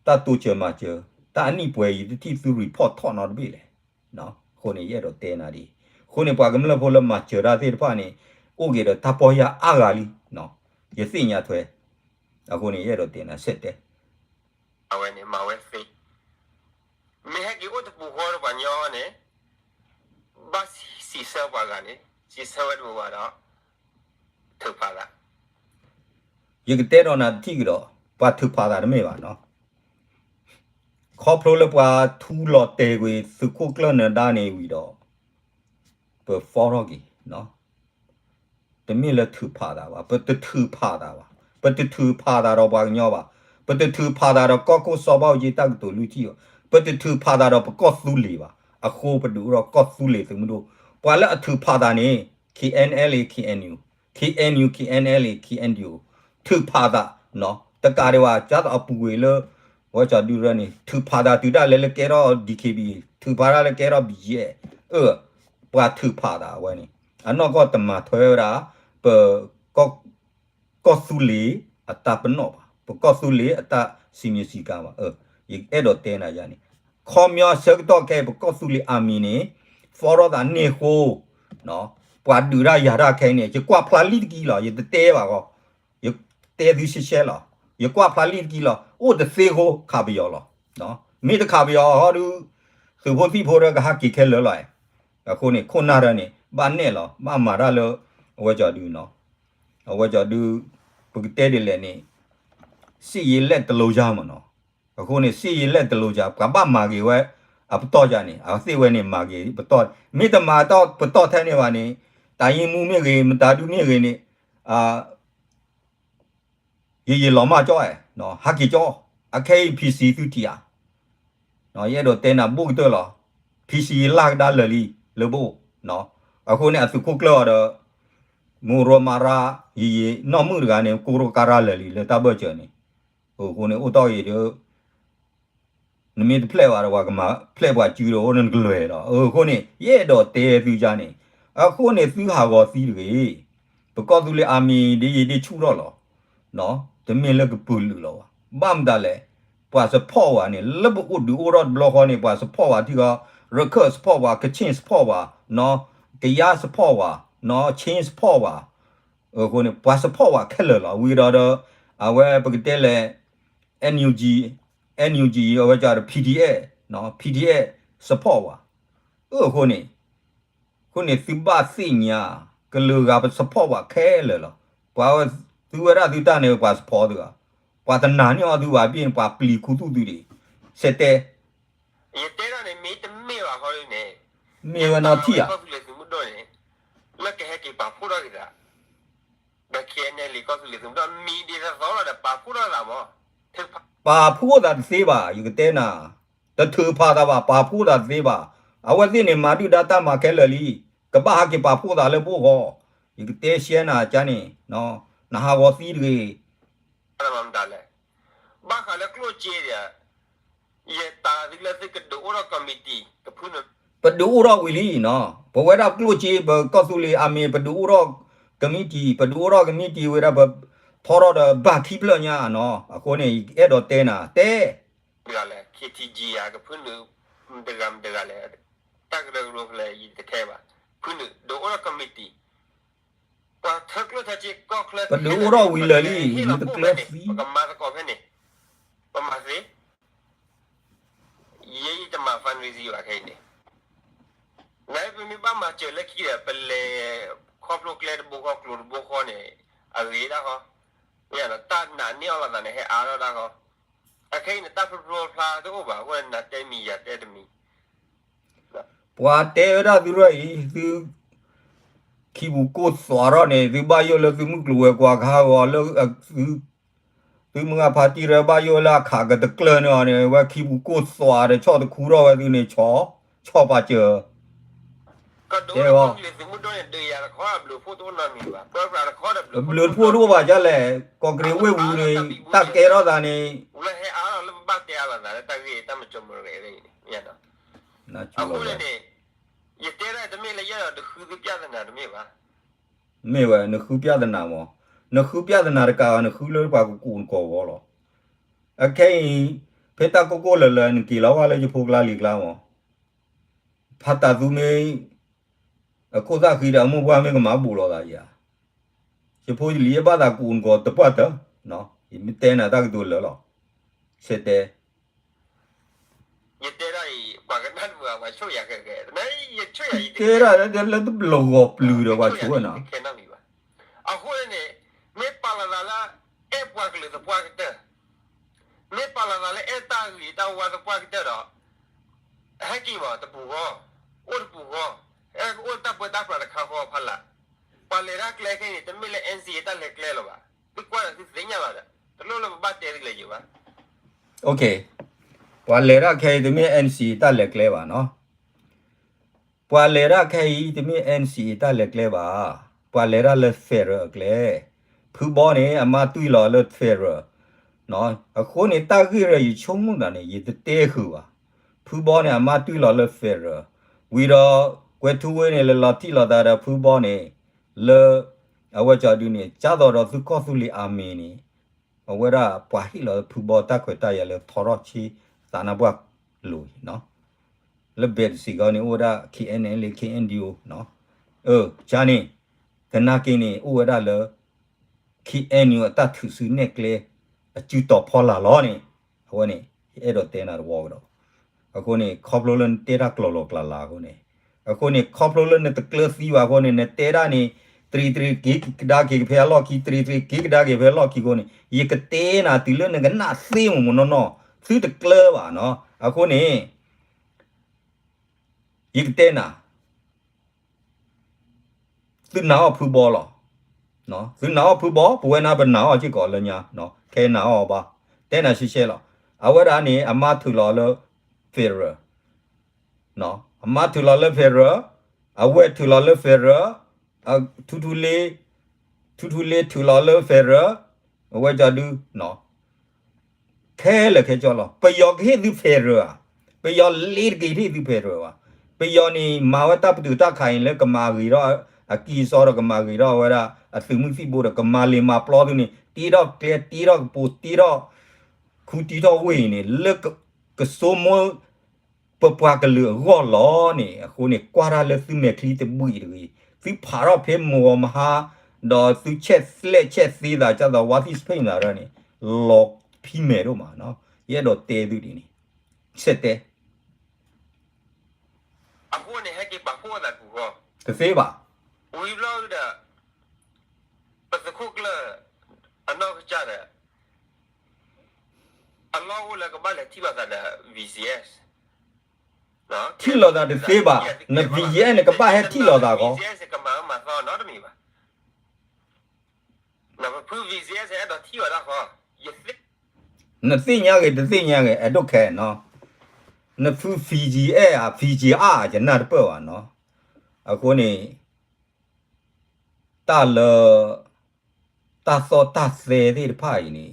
တၢ်တိစၢၤမၤစၢၤ, တၢ်အနံၣ်ပှဲၤအံၤတထံၣ်သု report ထီၣ်နီတဘ့ၣ်လဲၣ်. အဃိန့ၣ် ယအဲၣ်ဒိးတဲနၤဒ်အံၤ, အဃိန့ၣ် ပှၤကမျၢၢ်ဖိလၢမၤစၢၤတၢ်သ့ၣ်တဖၣ်န့ၣ် အိၣ်က့ၤဒီးတၢ်ပီၢ်ယၢ်အါဂၤလံ, ယသ့ၣ်ညါထွဲ, အဃိန့ၣ် ယအဲၣ်ဒိးတဲနၤဆဲးတဲ အဝဲန့ၣ်မၤဝဲသ့, မ့ၢ်ဟဲက့ၤအိၣ်တပူၤဃီဒီးပှၤညီန့ၣ်, ဘၣ်စံးဆၢပှၤဂၤန့ၣ်, စံးဆၢဝဲတမုာ်ဘၣ်ဒီး ထုးဖးသး, ယကတဲဒီးနၤတထံၣ်ကဒီး, ပှၤထုးဖးသးတမ့ၢ်ဘၣ်နီၤ, ခီဖျိလၢပှၤထူလီၤတဲာ်ကွံာ်သုးခိၣ်ကျၢၢ်နၢၤဒါန့ၣ်ဝံၤဒီး, ပ form ထီၣ်က့ၤ တ တမ့ၢ်လၢထုးဖးသးဘၣ်, ပတထုးဖးသးဘၣ်, ပတထုးဖးသးဒီးပှၤကညီဘၣ်, ပတထုးဖးသးဒီးကီၢ်ခိၣ်စီၤဘၣ်အူကၠံတၢ်ကတိၤလွံၢ်ထံၣ်ဘၣ်, ပတထုးဖးသးဒီးပကီၢ်သူလ့ၤဘၣ်, အဃိပဒုးအိၣ်ဒီးကီၢ်သူလ့ၤသုးမုၢ်ဒိၣ်, ပှၤလၢအထုးဖးသးန့ၣ် K N L A K N U, K N U K N L A K N D O, ထုးဖးသး, တကးဒံးဘၣ် ကၢ်သးအပူၤကွံာ်လၢ ဝဲကၠီဒုရၢန့ၣ် ထုးဖးသးတုၤဒၣ်လဲာ်လၢကဲထီၣ် D K B A, ထုးဖးဒၣ်လၢကဲထီၣ် B G F, အၢ ပှၤထုးဖးသးအဝဲန့ၣ် အနီၢ်ကီၢ်တမၤထွဲဝဲဒၣ် ပ ကီၢ်သူလ့ၤအတၢ်ပနီၣ်ဘၣ်, ပကီၢ်သူလ့ၤအတၢ်စံးမံစံးကါဘၣ်, ယအဲၣ်ဒိးတဲနၤယၤန့ၣ်, ခီပညီဆၢကတီၢ်ခဲအံၤ ပကီၢ်သူလ့ၤ army န့ၣ် ဖီထီၣ်သးန့ၢ်အဃိ ပှၤဒုးတၢ်ယၤတၢ်ခဲအံၤန့ၣ် ယကွၢ်ဖျါလံတကံလီၤ, ယတတဲဘၣ်ဂီၢ်, ယတဲသုရှဲရှဲလီၤ, ယကွၢ်ဖျါလံတကံလီၤ, အိၣ်တသ့အဃိ ခးပယီၤလီၤ, မ့ၢ်တခးပယီၤဟီဒုး သုးဖိသံၣ်ဖိဒီးကဟးက့ၤခဲလၢာ်လီၤ, အဃိန့ၣ် ခိၣ်နၢ်ဒီးန့ၣ် ဘၣ်နဲၣ်လီၤ ဘၣ်မၤတၢ်လၢ အဝဲကၠီဒုနီၤ, အဝဲကၠီဒု ပကတဲဒ်လဲၣ်န့ၣ် စစ်ရေးလက်တလုံးမ့ၢ်နီၤ, အဃိန့ၣ် စစ်ရေးလက်တလုံး ပှၤဘၣ်မၤဂ့ၤဝဲ အပတီၢ်ယၤန့ၣ် အသ့ၣ်ဝဲန့ၣ်မၤဂ့ၤပတီၢ်, မ့ၢ်တမၤပတီၢ်ထဲန့ၣ်ဘၣ်န့ၣ် တၢ်ယံမူမ့ၢ်ဂ့ၤ မတၤဒုမ့ၢ်ဂ့ၤန့ၣ် ယယလီၤမၢ်ကၠီ, ဟးက့ၤကၠီ, အခဲအံၤ PC သုထံၣ်ဧါ, ယအဲၣ်ဒိးတဲနၤဘူးကတၢၢ်လီၤ, PC ယလၢ်ကဒါလၢာ်လံ လၢဘိၣ်, အဃိန့ၣ် အသုးခိၣ်ကျၢၢ်အီၤဒီး မိၢ်ရိမါရါ ယယနီၢ်မုၣ်တဂၤန့ၣ် ကိရိကါရါလၢာ်လံ လၢတၢ်ဘၢၣ်စၢၤန့ၣ်, အဃိန့ၣ် အိၣ်တီၢ်ဂ့ၤဒီး နမ့ၢ်တဖျဲၣ်ဘၣ်ဒီး ပှၤကမၤဖျဲၣ်ပှၤစုဒီး အိၣ်နကလွဲၤဒီး အဃိန့ၣ် ယအဲၣ်ဒိးတဲသုယၤန့ၣ်, အဃိန့ၣ် သုဟးဂီၤသံတဂ့ၤ, ပကီၢ်သူလ့ၤ army ဒ်ယဒ်ဆူၣ်ထီၣ်လီၤ, တမ့ၢ်လၢကပုာ်လုာ်လီၤဘၣ်, ဘၣ်မတၤလဲၣ်, ပှၤ support ဝဲန့ၣ် လၢပအိၣ်ဒုးအိၣ်ထီၣ်တဘျီဃီန့ၣ် ပှၤ support ဝဲထံဃီ, ရခၢၣ် support ဝဲ, ကချ့ၣ် support ဝဲ, ကယါ support ဝဲ, ချ့ၣ် support ဝဲ, အဃိန့ၣ် ပှၤ support ဝဲခဲလၢာ်လီၤ, ဝံၤဒီးဒီး အဝဲပကတဲလဲၣ် NUG, NUG အဝဲကဒီး PDF, PDF support ဝဲ, အဃိန့ၣ်, အဃိန့ၣ် သုဘၣ်သ့ၣ်ညါ, ကလုာ်ဂၤပ support ဝဲခဲလၢာ်လီၤ, ပှၤဝဲသုဝဲဒၣ်သုတၢ်န့ၣ် ပှၤ support သုဧါ, ပှၤတနာ်န့ၢ်အီၤသုဘၣ်ဘၣ်န့ၣ် ပှၤပျံၤခူသူၣ်သုဒံး, စဲးတဲ ယတဲဒၣ်န့ၣ် မ့ၢ်တမ့ၢ်ဘၣ်ဃီဒ်န့ၣ်, မ့ၢ်ဝဲနီၢ်ထံၣ်ဧါ, ကီၢ်သူလ့ၤသုးမုၢ်ဒိၣ်န့ၣ် လၢကဟဲက့ၤပာ်ဖှိၣ်ထီၣ်က့ၤသး, ဒီး KNLA ကီၢ်သူလ့ၤသုးမုၢ်ဒိၣ် မံၤဒ်သိးသိးလီၤဒီး ပာ်ဖှိၣ်ထီၣ်သးမး, ပာ်ဖှိၣ်သးတသ့ဘၣ်, ယကတဲနၤ, တထုးဖးသးဘၣ်, ပာ်ဖှိၣ်သးတသ့ဘၣ်, အဝဲသ့ၣ်န့ၣ် မၤဒုၣ်ဒါတၢ်မၤခဲလၢာ်လံ, ကဘၣ်ဟးက့ၤပာ်ဖှိၣ်သးလၢပအိၣ်ဃီ, ယကတဲရှဲနၤကန့ၣ်, နဟးဂီၤသံတဂ့ၤ ဘၣ်ဃးလၢကျိၣ်စ့ဒီး, ယတၢ်သုလၢသုကဒုးအိၣ်ထီၣ် committee ကဖုနုာ်, ပဒုးအိၣ်ထီၣ်ဝံၤလံနီၤ, ပဝဲဒၣ်ကျိၣ်စ့ ပကီၢ်သူလ့ၤအမံၤ ပဒုးအိၣ်ထီၣ် committee, ပဒုးအိၣ်ထီၣ် committee ဝဲဒၣ် ပဖီထီၣ်ဒီးဘၣ်ခံဖျၢၣ်ညါနီၤ, အဃိန့ၣ် အဲၣ်ဒိးတဲနၤ တဲ တဂၤလဲၣ် K T G ဧါ ကဖုနုာ် မတဂၤမတဂၤလဲၣ်, တၢ်ကရၢကရိဖဲလဲၣ် ယတခဲဘၣ်, ဖုနုာ် ဒုးအိၣ်ထီၣ် committee, ပှၤထၢကျိၣ်ထၢစ့ကီၢ်ချၢ ပဒုးအိၣ်ထီၣ်ဝံၤလၢာ်လံ, မ့ၢ်တကျၢၤသံ, ပကမၤသကိးဖဲန့ၣ်, ပမၤသ့, ယဲယတမၤ fundraising ဘၣ်ခဲအံၤန့ၣ်, နပမ့ၢ်ဘၣ်မၤစၢၤလၢခံဒီး ပလဲၤခီဖျိကျဲတဘိဃီကျိၤတဘိဃီန့ၣ်, အဂ့ၤဒၣ်ဃီ, မ့ၢ်တၢ်နာ်န့ၢ်အီၤလိာ်သးန့ၣ် ဟဲအါထီၣ်ဒၣ်ဃီ, အခဲအံၤန့ၣ် တၢ်ဖျိဖျိဖျါတအိၣ်ဘၣ်, အဃိနၤတဲမံၤယၤတဲတမံၤ ပှၤတဲဝဲဒၣ်သုရၢၢ်အံၤ, သု ခံပူၤကိၢ်သွးထီၣ်န့ၣ် သုဘၣ်ယိၣ်လၢသုမုၢ်ကျိၤဝဲၤကွာ်ကဟးဂီၤလၢ သု သုမုၢ်ဂၢ်ဖါတံၢ်ရၢဘၣ်ယိၣ်လၢအခးကတကျၢၢ်န့ၣ်အီၤန့ၣ် ဝဲခံပူၤကိၢ်သွးဒီးဆီၣ်တခူထီၣ်ဝဲသုန့ၣ် ဆီၣ် ဆီၣ်ပာ်စၢၤ, တဲဝဲ ဘျုးတဖှိၣ်တအိၣ်ဘၣ်ဒ်လဲၣ်, ကီၢ်ကရံၣ်ဝ့ၢ်ပူၤန့ၣ် တၢ်ကဲထီၣ်သးန့ၣ် အဃိန့ၣ်န့ၣ် ယတဲဒၣ်တမ့ၢ်လၢယအဲၣ်ဒိးတဃုသုပျၢ်သနာ်တမ့ၢ်ဘၣ်. မ့ၢ်ဝဲ နဃုပျၢ်သနာ်မး, နဃုပျၢ်သနာ်တကးဘၣ် နဃုလၢပှၤကကိးနကိးဂီၢ်လီၤ. အခဲအံၤ ဖဲတၢ်ကိၢ်ကိၢ်လၢၤလၢၤ နက့ၤလီၤဝဲလၢယဖိကျါလံၤကျါမး, ဖးတၢ်သူမ့ၢ် အခိၣ်သၣ်ဃံဒီးအမိၢ်ပှၢ်မ့ၢ်ကမၤဘူးလိာ်သးဧါ, ယဖိယလံၤယဘၣ်သးကိးနကိးတပှၢ်တၢၢ်, ယမ့ၢ်တဲနၤတၢ်ကတိၤလၢာ်လီၤ, ဆဲးတဲ ယတဲဒၣ်အံၤ ပှၤကနၣ်တမုာ်ဘၣ် ပှၤဆိၣ်ယၤဃဲဃဲ, ယဆိၣ်ယၤ တဲဒၣ်လၢတဘျီဂီၤပျုၤဒီးပှၤဆိၣ်ဝဲနီၤ, အဃိန့ၣ်န့ၣ် မ့ၢ်ပာ်လီၤသးလၢ အဲၣ်ပှၤကလုာ်သပှၢ်ကတၢၢ်, မ့ၢ်ပာ်လီၤသးလၢအဲၣ်တၢ်ဂ့ၤတၢ်ဝါသပှၢ်ကတၢၢ်ဒီး ဟဲက့ၤမးတပူၤဃီ, အိၣ်တပူၤဃီ, အဲၣ်ကအိၣ်တၢ်ပၢတၢ်ပြးတခါဃီဖးလၢ်, ပှၤလဲၤတၢ်ကျဲခဲအံၤန့ၣ် တမ့ၢ်လၢ N C A တၢ်လဲၤကျဲလၢၤဘၣ်. သုကွၢ်ဒီးသုသ့ၣ်ညါလီၤဒီး တလိၣ်လၢပဘၣ်တဲသုကလဲၤယံၤဘၣ်. ပှၤလဲၤတၢ်ခဲအံၤ တမ့ၢ် N C A တၢ်လဲၤကျဲဘၣ်နီၤ. ပှၤလဲၤတၢ်ခဲအံၤ တမ့ၢ် N C A တၢ်လဲၤကျဲဘၣ်. ပှၤလဲၤတၢ်လၢ federal အကျဲ. ဖုဘီန့ၣ် အမါတွံၢ်လီၤလၢ federal အဃိန့ၣ် တၢ်ဂ့ၢ်ရၢယဆိကမိၣ်တၢ်န့ၣ် ယတတဲဃုာ်ဘၣ်. ဖုဘီန့ၣ် အမါတွံၢ်လီၤလၢ federal ဝံၤဒီး ကွဲၤထူဝ့န့ၣ် လဲၤလီၤထံၣ်လိာ်သးဒီးဖုဘီန့ၣ် လၢ အဝဲကၠီဒုန့ၣ် ကၢ်သိးဒီးသုးကီၢ်သူလ့ၤအမံၤန့ၣ် အဝဲဒၣ်ပှၤဟ့ၣ်လီၤဖုဘီတၢ်ခွဲးတၢ်ယာ်လၢထီထီၣ်ဆ့သးနါပှၢ်လိၤအံၤနီၤ. လၢဘဲးတစံးခီန့ၣ် အိၣ်ဝဲဒၣ် K N L A K N D O နီၤ. ကန့ၣ် သနာ်က့န့ၣ် အိၣ်ဝဲဒၣ်လၢ K N U အတၢ်ထုးစုနဲၣ်ကျဲ အစုတီၤဖီလာ်လီၤန့ၣ် အဝဲန့ၣ် ယအဲၣ်ဒိးတဲနၤတဝီကဒီး. အဃိန့ၣ် ခီဖျိလၢနတဲတၢ်ကျီၤလီၤကျါလါအဃိန့ၣ် အဃိန့ၣ် ခီဖျိလၢနတကျၢၤသံဘၣ်အဃိန့ၣ် နတဲဒၣ်န့ၣ် တရံးတရံးက့ၤကဒါက့ၤဖဲအလီၢ်ခံ တရံးတရံးက့ၤကဒါက့ၤဖဲအလီၢ်ခံအဃိန့ၣ် ယကတဲနၤတုၤလၢနကနၣ်သ့မ့ၢ်မ့ၢ်နီၢ်နီၢ် သုတကျၢၤဘၣ်နီၤ. အဃိန့ၣ် ယကတဲနၤ သုနာ်အီၣ်ဖုဘီလီၤ. သုနာ်အီၣ်ဖုဘီ ပဝဲနၤပနာ်အီၣ်စ့ၢ်ကီးလၢညါ ခဲနာ်အီၣ်ဘၣ် တဲနၤရှဲရှဲလီၤ. အဝဲဒၣ်န့ၣ် အမါထုးလီၤလၢ federal အမါထုးလီၤလၢ federal အဝဲထုးလီၤလၢ federal ထူထူလ့ ထူထူလ့ထုးလီၤလၢ federal အဝဲကၠီဒု ခဲလၢာ်ခဲဆ့လီၤ. ပယီၤကဟ့ၣ်သု federal ဧါ, ပယီၤလ့ၤတက့ၤဟ့ၣ်သု federal ဘၣ်. ပယီၤန့ၣ် မၤဝဲတၢ်ပတုာ်တၢ်ခးအံၤလၢကမၤဂ့ၤထီၣ်အကံအစီဒီး ကမၤဂ့ၤထီၣ်ဝဲဒၣ်အသုးမုၢ်သံၣ်ဘိဒီး ကမၤလ့ၤမၤပျီသုန့ၣ် တ့ထီၣ်ကျဲ တ့ထီၣ်ကပိၤ တ့ထီၣ်ခူတ့ထီၣ်ဝ့ၢ်အံၤန့ၣ် လၢကစိမိၢ် ပပှၤကလုာ်အဂီၢ်လီၤန့ၣ် အဃိန့ၣ် ကွၢ်တၢ်လၢသုမဲာ်ချံတဘှံးတဂ့ၤ, သုဖးထီၣ်ဖဲမုၢ်ဂီၤမဟါ ဒီးသုဆဲးလဲၣ်ဆဲးသ့သး ကၢ်သိးဝါသံၣ်စဖ့ၣ်နၤရၢန့ၣ် လီၤဖံးမဲာ်ဒိၣ်မး, ယအဲၣ်ဒိးတဲသုဒ်န့ၣ် ဆဲးတဲ အဃိန့ၣ် ဟဲက့ၤပာ်ဖှိၣ်သးကူၣ်ဃီ, တသ့ဘၣ်, ဝံၤဘျီဒီး ပသုးခိၣ်ကျၢၢ် အနီၢ်ကစၢ်ဒီး အလီၢ်အိၣ်လၢကဘၣ်လဲၤထံၣ်လိာ်သးဒီး V C S, ထံၣ်လိာ်သးတသ့ဘၣ်, န V C S န့ၣ် ကဘၣ်ဟဲထံၣ်လိာ်သးဃီ, V C S ကမၤအၢမၤသီနီတမံၤဘၣ်, နဖု V C S အဲၣ်ဒိးထံၣ်လိာ်သးဃီ, နသ့ၣ်ညါဂ့ၤ တသ့ၣ်ညါဂ့ၤ အဲၣ်ဒိးခဲနီၤ, နဖု V C S ဧါ V C R ယနၢ်တပၢၢ်ဘၣ်နီၤ, အဃိန့ၣ် တၢ်လၢ တၢ်သီၣ်တၢ်သဲသ့ၣ်တဖၣ်အံၤန့ၣ်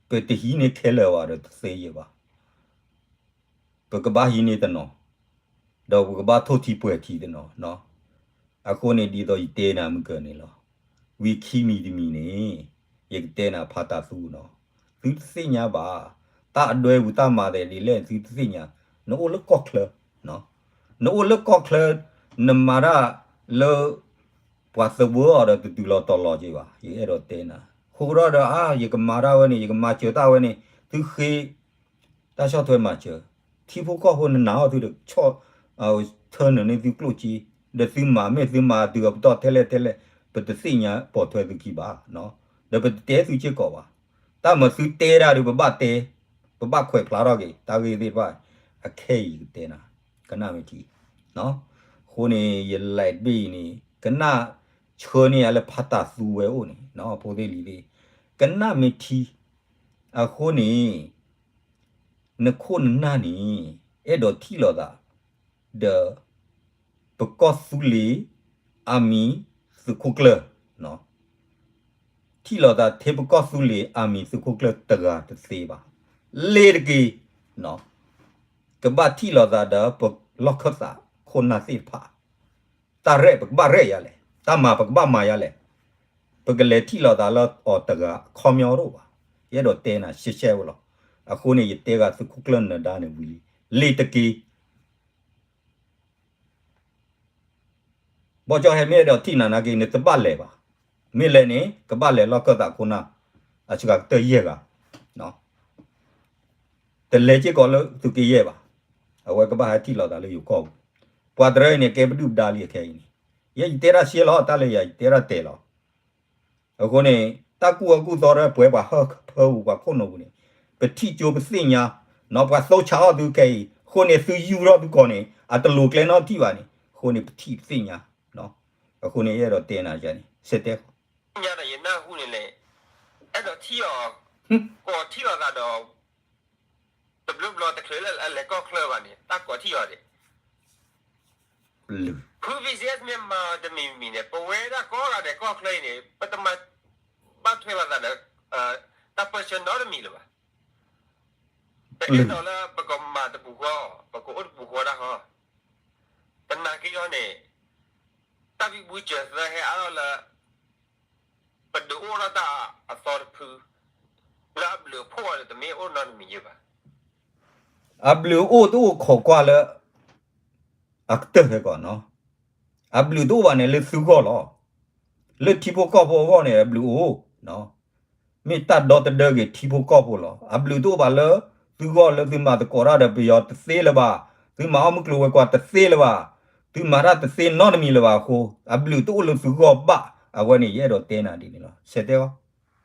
ပတဟံးန့ၢ်ခဲလၢာ်ဘၣ်ဒီးတသ့ယဲၢ်ဘၣ်, ပကဘၣ်ဟံးန့ၢ်တနီၤ, ဒီးပကဘၣ်ထိၣ်ထံပှဲၤထံတနီၤ, အဃိန့ၣ် ဒ်သိးယတဲနၤမုၢ်ကၢၢ်န့ၣ်လီၤ, ဝံၤခံမံၤတမံၤန့ၣ် ယကတဲနၤဖးတၢ်သူနီၤ, သုတသ့ၣ်ညါဘၣ်, တၢ်အဒွဲပူၤတၢ်မၤသးဒ်လဲၣ် သုတသ့ၣ်ညါ, နအိၣ်လၢကီၢ်ချၢ နအိၣ်လၢကီၢ်ချၢ နမၤတၢ်လၢ ပှၤသဝၢအီၤဒီးတတုၤလီၤတီၤလီၤက့ၤဘၣ်, ယအဲၣ်ဒိးတဲနၤ, ဃိကဒီးဒီး အါ ယကမၤတၢ်ဝဲန့ၣ် ယကမၤစၢၤတၢ်ဝဲန့ၣ် သုဃ့ တၢ်ဆီၣ်ထွဲမၤစၢၤ, ထံဖိကီၢ်ဖိနနာ်အီၤသုဒီး ဆီၣ် ထၢနုာ်န့ၢ်သုကျိၣ်စ့, ဒီးသုမၤမ့ၢ်သုမၤတုၤအပတီၢ်ထဲလဲၣ်ထဲလဲၣ် ပတသ့ၣ်ညါပိာ်ထွဲသုခံဘၣ်, ဒီးပတတဲသုစ့ၢ်ကီးဘၣ်, တၢ်မၤသုတဲဒၣ်ဒီး ပဘၣ်တဲ, ပဘၣ်ခွဲးဖျါထီၣ်က့ၤ တၢ်ဂ့ၢ်သ့ၣ်တဖၣ်, အခဲအံၤယကတဲနၤ, ကနၣ်မ့ၢ်ထံ, အဃိန့ၣ် ယလဲၤတဘ့ၣ်အံၤန့ၣ် ကနၣ်ဆှၢန့ၢ်ယၤလၢဖးတၢ်သူဝဲအိၣ်န့ၣ် ဖိသ့ၣ်လံၤသ့ၣ်, ကနၣ်မ့ၢ်ထံ, အဃိန့ၣ် နခိၣ်နနၢ်န့ၣ် အဲၣ်ဒိးထံၣ်လိာ်သး ဒီး ပကီၢ်သူလ့ၤ army သုးခိၣ်ကျၢၢ်, ထံၣ်လိာ်သးထဲပကီၢ်သူလ့ၤ army သုးခိၣ်ကျၢၢ်တဂၤတသ့ဘၣ်, လ့ၤတက့ၢ်, ကဘၣ်ထံၣ်လိာ်သးဒီးပလီၢ်ခၢၣ်သးခိၣ်နၢ်သ့ၣ်တဖၣ်, တၢ်ရဲၣ်ပကဘၣ်ရဲၣ်ယၤလဲၣ်, တၢ်မၤပကဘၣ်မၤယၤလဲၣ်, ပကလဲၤထံၣ်လိာ်သးလၢအီၤတဂၤအခီပညီတအိၣ်ဘၣ်, ယအဲၣ်ဒိးတဲနၤရှဲရှဲဝဲလီၤ, အဃိန့ၣ် ယတဲဂၤသုးခိၣ်ကျၢၢ်နၢၤဒါန့ၣ်ဝံၤလံ, လ့ၤတက့ၢ် ဘီကၠီဟဲမ့ၢ်အဲၣ်ဒိးထံၣ်နၤနာ်က့ နတဘၣ်လဲၤဘၣ်, မ့ၢ်လဲၤန့ၣ် ကဘၣ်လဲၤလီၢ်ခၢၣ်သးခိၣ်နၢ် အစှၤကတၢၢ်ယဲၢ်ဂၤ, တလဲၤစ့ၢ်ကီးလၢသုးက့ယဲၢ်ဘၣ်, အဝဲကဘၣ်ဟဲထံၣ်လိာ်သးလၢယိၤကီၢ်ပူၤ, ပှၤတရၢအံၤန့ၣ် ကဲပဒုၣ်ပဒါလံအခဲအံၤန့ၣ်, ယဲယတဲတၢ်ရှဲလီၤ တၢ်လၢယၤယတဲတၢ်တဲလီၤ အဃိန့ၣ် တၢ်ကူၣ်အၢကူၣ်သီဒီးပှဲၤပှၤဟၢၣ်ဖၢပူၤပှၤခိၣ်နူာ်ပူၤန့ၣ်, ပထံၣ်ကၠိပသ့ၣ်ညါ, ပှၤသိဆါအီၣ်သုခဲအံၤ, အဃိန့ၣ် သုယူၢ်ထီၣ်သုကီၢ်န့ၣ် အတလိၤကျဲနီတထံၣ်ဘၣ်န့ၣ်, အဃိန့ၣ် ပထံၣ်ပသ့ၣ်ညါ, အဃိန့ၣ် ယအဲၣ်ဒိးတဲနၤန့ၣ်, စဲးတဲ ညါဒီးယနၢ်ဟူန့ၣ်လဲၣ်, အဲၣ်ဒိးထံၣ်အီၤ, ကိးထံၣ်လိာ်သးဒီး တဘျီဘျီတချုးလၢအလဲၤကီၢ်ချၢဘၣ်န့ၣ် တၢ်ကိးထံၣ်အီၤဒၣ် ဖု BCS မ့ၢ်မၤအီၤတမံၤမံၤန့ၣ် ပဝဲဒၣ်ကိးဂၤဒဲးကီၢ်ချၢအံၤန့ၣ် ပတမၤဘၣ်ထွဲလိာ်သးဒီး တၢ်ပၢဆှၢနီတမံၤလၢၤဘၣ်. ပအဲၣ်ဒိးလၢပကမၤတပူၤဃီ, ပကအိၣ်တပူၤဃီတၢ်ဃီ, သနာ်က့အီၤန့ၣ် တၢ်ဘံဘူစၢၤသၢဟဲအါထီၣ်လၢ ပဒုးအိၣ်ထီၣ်တၢ်အသီတဖု လၢအဘျုးအဖှိၣ်အီၤန့ၣ် တမ့ၢ်အိၣ်နီတမံၤယဲဘၣ်. အဘျုးအိၣ်တအိၣ်ခိးကွၢ်လၢ အကတၢၢ်ဖဲကီးနီၤ, အဘျုးတအိၣ်ဘၣ်န့ၣ်လၢသုဂီၢ်လီၤ. လၢထံဖိကီၢ်ဖိအဂီၢ်န့ၣ် အဘျုးအိၣ်, မ့ၢ်တၢ်ဒီသဒၢက့ၤထံဖိကီၢ်ဖိလီၤ. အဘျုးတအိၣ်ဘၣ်လၢသုဂီၢ်လၢသုမၤသကိးတၢ်ဒီးပယီၤတသ့လၢၤဘၣ်, သုမၤအီၣ်မုၢ်ကျိၤဝဲၤကွာ်တသ့လၢၤဘၣ်, သုမၤတၢ်တသ့နီတမံၤလၢၤဘၣ်အဃိ အဘျုးတအိၣ်လၢသုဂီၢ်ဘၣ်. အဝဲန့ၣ် ယအဲၣ်ဒိးတဲနၤဒ်န့ၣ်လီၤ. ဆဲးတဲအီၤ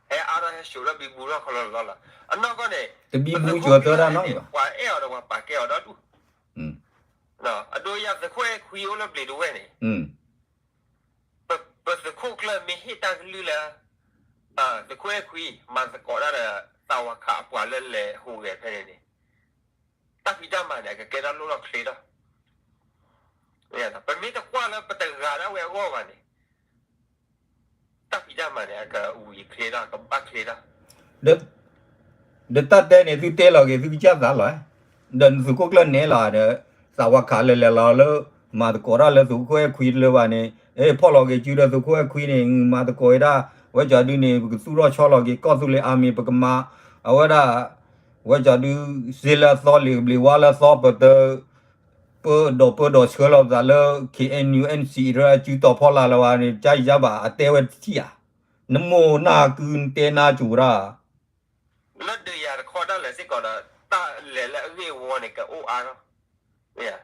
ဟဲအါထီၣ်ဟဲဆှိးလၢဘံဘူထီၣ်ခီလီလီလီၤ. အနီၢ်ကီၢ်န့ၣ် တဘံဘူစၢၤသၢတၢ်နီတမံၤဘၣ်. ပှၤအဲၣ်အီၤဒီးပှၤပာ်ကဲအီၤဒီဒူၣ်, အဒိယၤသုးခိၣ်အဲၣ်ခွံအိၣ်လၢဘျံးဒဝဲၢ်န့ၣ် ပသုးခိၣ်ကျၢၢ်မ့ၢ်ဟ့ၣ်တၢ်ကလုၢ်လၢ သုးခိၣ်အဲၣ်ခွံ မၤသကိးတၢ်ဒီး သးဝၤခးအပှၤလၢလဲၤဟူးဂဲၤဖဲန့ၣ်န့ၣ် တၢ်ဖံးတၢ်မၤန့ၣ် အကကဲထီၣ်လိၣ်ထီၣ်ချ့ထီၣ်. ပမ့ၢ်တကွၢ်လၢပတဂၤဒၣ်ဝဲအဂီၢ်ဘၣ်န့ၣ် တၢ်ဖံးတၢ်မၤန့ၣ် အကဝံၤချ့ထီၣ် ကဘၣ်ချ့ထီၣ်. ဒီးတၢ်တဲန့ၣ် သုတဲလီၤက့ၤသုကစၢ်သးလီၤ, ဒီးနသုးခိၣ်ကျၢၢ်နဲလီၤဒီး သးဝၤခးလဲၤလဲၤလီၤလၢ မၤသကိးတၢ်လၢသုးခိၣ်အဲၣ်ခွံတလၢဘၣ်န့ၣ် ဖီၣ်လီၤက့ၤစုဒီးသုးခိၣ်အဲၣ်ခွံန့ၣ် မၤသကိးဝဲဒၣ် ဝဲကၠီဒုန့ၣ် ပကသူၣ်ထီၣ်ဆီလီၤက့ၤ ကီၢ်သူလ့ၤအါမံၤ ပကမၤ အဝဲဒၣ် ဝဲကၠီဒု စ့လၢအသီလံာ်ကဘျံးဝါလၢအသီပတ ပၢဒီးပၢဒီးဆှၢလီၤပသးလၢ KNU NCA အစုတီၤဖီလာ်လၢၤဘၣ်န့ၣ် ကၢ်ယါဘၣ်အတဲဝဲတထံၣ်ဧါ, နမိၢ်နၢ်ကုနတဲနၢ်စူၤဒၣ် လၢဒုးယၤတခီတၢ်လဲၤစ့ၢ်ကီးဒီး တၢ်လဲၤလၢအဂ့ၢ်အဝီန့ၣ် ကအိၣ်အါထီၣ်,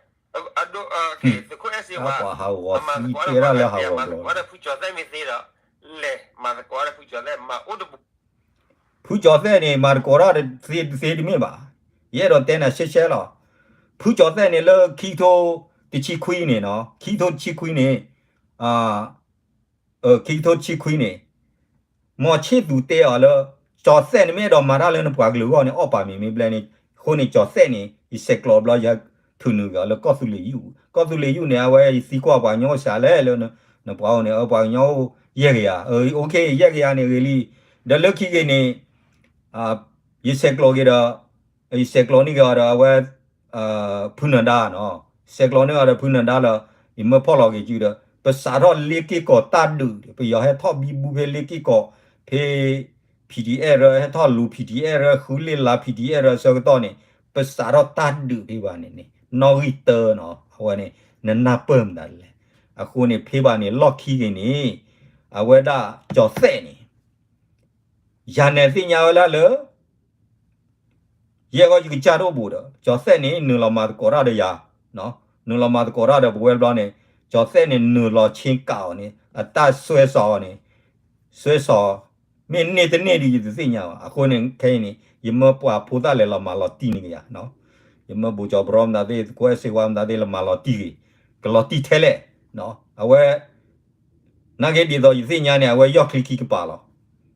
သုးခိၣ်အဲၣ်စ့ဝါ ပှၤဟးဂီၤသံတဲဒၣ်လၢဟးဂီၤကျိာ် မၤသကိးဒီးဖုကၠီၤသဲၣ်မ့ၢ်သ့ဒီး လဲၤမၤသကိးဒီးဖုကၠီၤသဲၣ် မၤအိၣ်တပူၤ ဖုကၠီၤသဲၣ်န့ၣ် မၤသကိးတၢ်သ့တသ့တမ့ၢ်ဘၣ်, ယအဲၣ်ဒိးတဲနၤရှဲရှဲလီၤ. ဖုကၠီၤသဲၣ်န့ၣ်လၢခံကထိတဆံခွံန့ၣ်နီၤ ခံကထိတဆံခွံန့ၣ် ခံကထိတဆံခွံန့ၣ် မီၤဆ့ၣ်သူးတဲအီၤလၢ ကၠီၤသဲၣ်န့ၣ်မ့ၢ်အဲၣ်ဒိးမၤတၢ်လၢနပှၤကလုာ်အဂီၢ်န့ၣ် အီၣ်ပာ်မ့ၢ်မ့ၢ်ဘျဲၣ်န့ၣ်, အဃိန့ၣ် ကၠီၤသဲၣ်န့ၣ် ယဆဲးကျိးဘျီ ယထုးနုာ်က့ၤအီၤလၢကီၢ်သူလ့ၤယုၢ်, ကီၢ်သူလ့ၤယုၢ်န့ၣ် အဝဲယသံကွၢ်ပှၤကညီအိၣ်စှၤလဲၣ်လၢ နပှၤအိၣ်န့ၣ် ပှၤကညီအိၣ်ယဲၢ်ကယၤ, အိၣ်ခ့ ယဲၢ်ကယၤန့ၣ်ဂ့ၤလံ, ဒီးလၢခံက့ၤန့ၣ် ယဆဲးကျိးက့ၤဒီး ယဆဲးကျိးန့ၢ်က့ၤအီၤဒီးအဝဲ ဖုနၢၤဒါနီၤ, ဆဲးကျိးန့ၢ်အီၤဒီးဖုနၢၤဒါလၢ ယမၢဖီၣ်လီၤက့ၤစုဒီး ပစးထီၣ်လ့က့ၢ်ကီးတၢ်ဒုး ပယီၤဟဲထီၣ်ဘံဘူဖဲလ့က့ၢ်ကီး ဖဲ PDF ရၢ ဟဲထီၣ်လူၤ PDF ရၢ ဃုလ့ၣ်လါ PDF ရၢ ဆၢကတီၢ်န့ၣ် ပစးထီၣ်တၢ်ဒုးဖဲဘၣ်န့ၣ်န့ၣ် နီၣ်ဂံၢ်တၢနီၤ အဝဲန့ၣ် နနၢ်ပၢၢ်မတၤလဲၣ်. အဃိန့ၣ် ဖဲဘၣ်န့ၣ် လီၢ်ခံက့ၤန့ၣ် အဝဲဒၣ်ကၠီၤသဲၣ်န့ၣ် ယၤနဲၣ်သ့ၣ်ညါဝဲဒၣ်လၢ ယဲၢ်ဂီၢ်ယကစၢ်တအိၣ်ဘူးဒီး ကၠီၤသဲၣ်န့ၣ် နုာ်လီၤမၤသကိးတၢ်ဒီးယၤ, နုာ်လီၤမၤသကိးတၢ်ဒီးပဝဲဘျီန့ၣ် ကၠီၤသဲၣ်န့ၣ် နုာ်လီၤဆ့ကၤအီၤန့ၣ် အတၢ်စွဲစီၤအီၤန့ၣ် စွဲစီၤ မ့ၢ်န့ၢ်တန့ၢ်ဒီးယတသ့ၣ်ညါဘၣ်. အဃိန့ၣ် ခဲအံၤန့ၣ် ယမၢပှၤဖိသၣ်လဲၤလီၤမၤလီၤတံၢ်န့ၢ်ကယၤ, ယမၢဘိၣ်ကၠီၤဘြီမတၤသ့ၣ် သကိးအဲၣ်စ့ဝါမတၤသ့ၣ် လဲၤမၤလီၤတံၢ်ဂ့ၤ, ကလီၤတံၢ်ထဲလဲၣ်, အဝဲ နာ်က့ဒ်သိးယသ့ၣ်ညါန့ၣ် အဝဲယီၢ်ချံခံကပၤလီ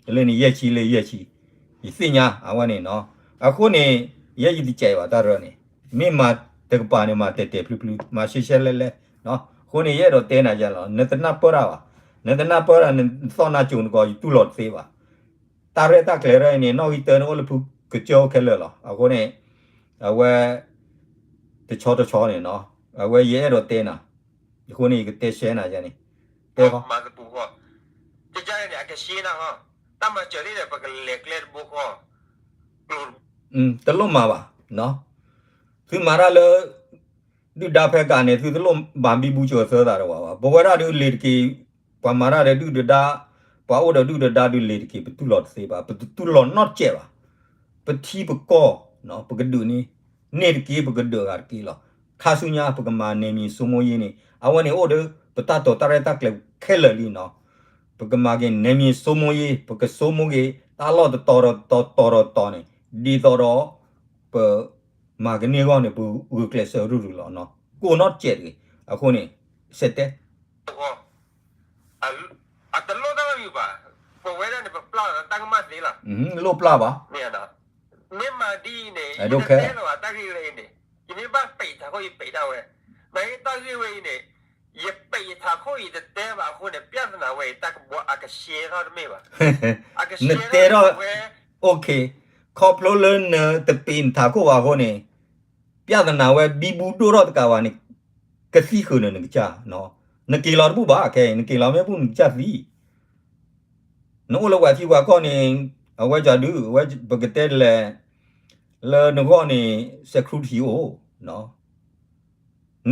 ၤ. လၢန့ၣ်ယဲၢ်ဆံလၢယဲၢ်ဆံ, ယသ့ၣ်ညါအဝဲန့ၣ်နီၤ. အဃိန့ၣ် ယဲယတစဲးဘၣ်တၢ်ရၢန့ၣ်, မ့ၢ်မၤတကပၤန့ၣ် မၤတဲာ်တဲာ်ဖျုဖျု မၤရှဲရှဲလဲလဲ, အဃိန့ၣ် ယအဲၣ်ဒိးတဲနၤယဲလီၤ, နတနၢ်ပၢၢ်တၢ်ဘၣ်, နတနၢ်ပၢၢ်တၢ် နသီၣ်နါစိၤနကီး ယတူၢ်လိာ်တသ့ဘၣ်. တၢ်ရဲၣ်တၢ်ကျဲၤရၢအံၤန့ၣ် နီၣ်ဂံၢ်တၢန့ၣ် အိၣ်လၢဖုကစၢၢ်အိၣ်ခဲလၢာ်လီၤ. အဃိန့ၣ် အဝဲ တဆီတဆီန့ၣ်နီၤ, အဝဲယအဲၣ်ဒိးတဲနၤ, အဃိန့ၣ် ယကတဲရှဲနၤယဲန့ၣ်, တဲဃီ, မၤသပူၤဃီ, ကကန့ၣ် အကရှဲနၤဃီ, တၢ်မၤစၢၤလံဒီး ပကလဲၤကျဲတဘိဃီ, တလိၣ်မၤဘၣ်, သုမၤတၢ်လၢ ဒုၣ်ဒါဖဲကးန့ၣ် သုတလိၣ်ဘၣ်ဘံဘူစၢၤသၢသးတဝၤဘၣ်. ပဝဲဒၣ်ဒုးလ့ၤတက့ၤ, ပှၤမၤတၢ်ဒီးဒုၣ်ဒါ, ပှၤအိၣ်ဒီးဒုၣ်ဒါဒုးလ့ၤတက့ၤ ပတူၢ်လိာ်တသ့ဘၣ်, ပတတူၢ်လိာ်နီတစဲးဘၣ်. ပထံပကီၢ်, ပကဒုးန့ၣ်, န့ၢ်တက့ၢ် ပကဒုးဂၤတက့ၢ်လီၤ. ခါဆူညါ ပကမၤနယ်မြေစိုးမိုးရေးန့ၣ် အဝဲန့ၣ်အိၣ်ဒီး ပတၢ်တိာ်တၢ်ရဲၣ်တၢ်ကျဲၤခဲလၢာ်လံနီၤ. ပကမၤက့ၤ နယ်မြေစိုးမိုးရေး, ပကစိုးမိုးက့ၤ တၢ်လီၢ်တတီၤတတီၤတတီၤန့ၣ်, ဒ်သိးဒီး ပ မၤကန့ၢ်အဂီၢ်န့ၣ် ပဂုာ်ကျဲးစၢးရုၢ်ရုၢ်လီၤနီၤ, ကိးနီတစဲးတဂ့ၤ. အဃိန့ၣ် စဲးတဲ အတလိၣ် တၢ်ကမၣ်သ့လီၤ. လိၣ်ပျၢ်ဘၣ်. မ့ၢ်မၤဒ်အံၤန့ၣ် ယတတဲလၢၤဘၣ် တၢ်ဂ့ၢ်ဝဲအံၤန့ၣ် ယမ့ၢ်ဘၣ်ပဲာ်ထးခိၣ် ယပဲာ်ဒၣ်ဝဲ. နာ်က့တၢ်ဂ့ၢ်ဝဲအံၤန့ၣ် ယပဲာ်ယထးခိၣ် ယတတဲဘၣ်အဃိန့ၣ် ပြဿနာဝဲအံၤ တၢ်ကဘှီအကရှဲထီၣ်တမ့ၢ်ဘၣ်. နတဲထီၣ် OK, ခီဖျိလၢနတပဲာ်နထးခိၣ်ဘၣ်အဃိန့ၣ် ပြဿနာဝဲဘံဘူဒိၣ်ထီၣ်တကးဘၣ်န့ၣ် ကသံဃုာ်နၤနကစၢ်, နက့ၤလီၤတဘူၣ်ဘၣ်ခဲအံၤ နက့ၤလီၤမ့ၢ်ဘူၣ်နကစၢ်သံ နအိၣ်လၢပှၤထံပှၤကီၢ်န့ၣ် အဝဲကၠီဒု အဝဲပကတဲဒ်လဲၣ် လၢနဂီၢ်န့ၣ် security အိၣ်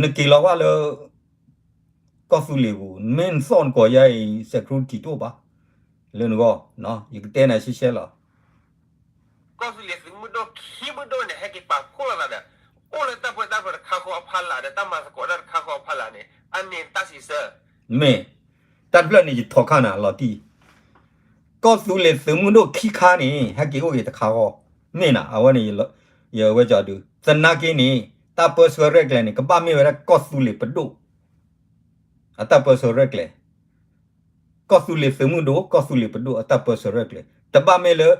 နက့ၤလီၤကွၢ်လၢ ကီၢ်သူလ့ၤပူၤ မ့ၢ်နသီၣ်နကီၢ်ယါအံၤ security တအိၣ်ဘၣ် လၢနဂီၢ် ယကတဲနၤရှဲရှဲလီၤ. ကီၢ်သူလ့ၤသုးမုၢ်ဒိၣ်ခံမုၢ်ဒိၣ်န့ၣ် ဟဲက့ၤပာ်ဖှိၣ်လိာ်သးဒီး အိၣ်လၢတၢ်ပၢတၢ်ပြးတခါဃီအဖီလာ်ဒီး တၢ်မၤသကိးတၢ်တခါဃီအဖီလာ်န့ၣ် အန့ၣ်တၢ်စံးဆၢ မ့ၢ် တၢ်တဖျၢၣ်န့ၣ် ယထီၣ်ခါနၤလီၤတံၢ် ကီၢ်သူလ့ၤသုးမုၢ်ဒိၣ်ခံခါန့ၣ် ဟဲက့ၤအိၣ်က့ၤတခါဃီ မ့ၢ်နၤ အဝဲန့ၣ် ယဝဲကၠီဒု သနာ်က့န့ၣ် တၢ်ပၢဆှၢရဲၣ်ကျဲၤန့ၣ် ကဘၣ်မ့ၢ်ဝဲဒၣ်ကီၢ်သူလ့ၤပဒိၣ် အတၢ်ပၢဆှၢရဲၣ်ကျဲၤ ကီၢ်သူလ့ၤသုးမုၢ်ဒိၣ် ကီၢ်သူလ့ၤပဒိၣ်အတၢ်ပၢဆှၢရဲၣ်ကျဲၤ တဘၣ်မ့ၢ်လၢ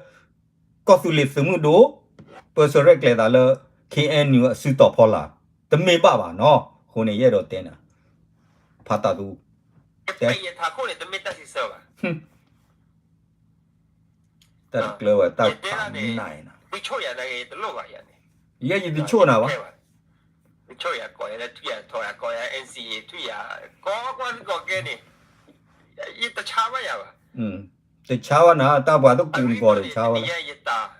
ကီၢ်သူလ့ၤသုးမုၢ်ဒိၣ် ပၢဆှၢရဲၣ်ကျဲၤသးလၢ KNU အစုတီၤဖီလာ် တမ့ၢ်ဘၣ်ဘၣ်နီၤ အဃိန့ၣ် ယအဲၣ်ဒိးတဲနၤ ဖးတၢ်သူ တဲ တၢ်တကျၢၤဝဲတၢ်ဖးနၤအံၤနီၤ ယဲယတဆိၣ်နၤဘၣ် တဆါဘၣ်နၤ တၢ်ပှၤတကူးနကီၢ်တဆါဘၣ် ယတၢ်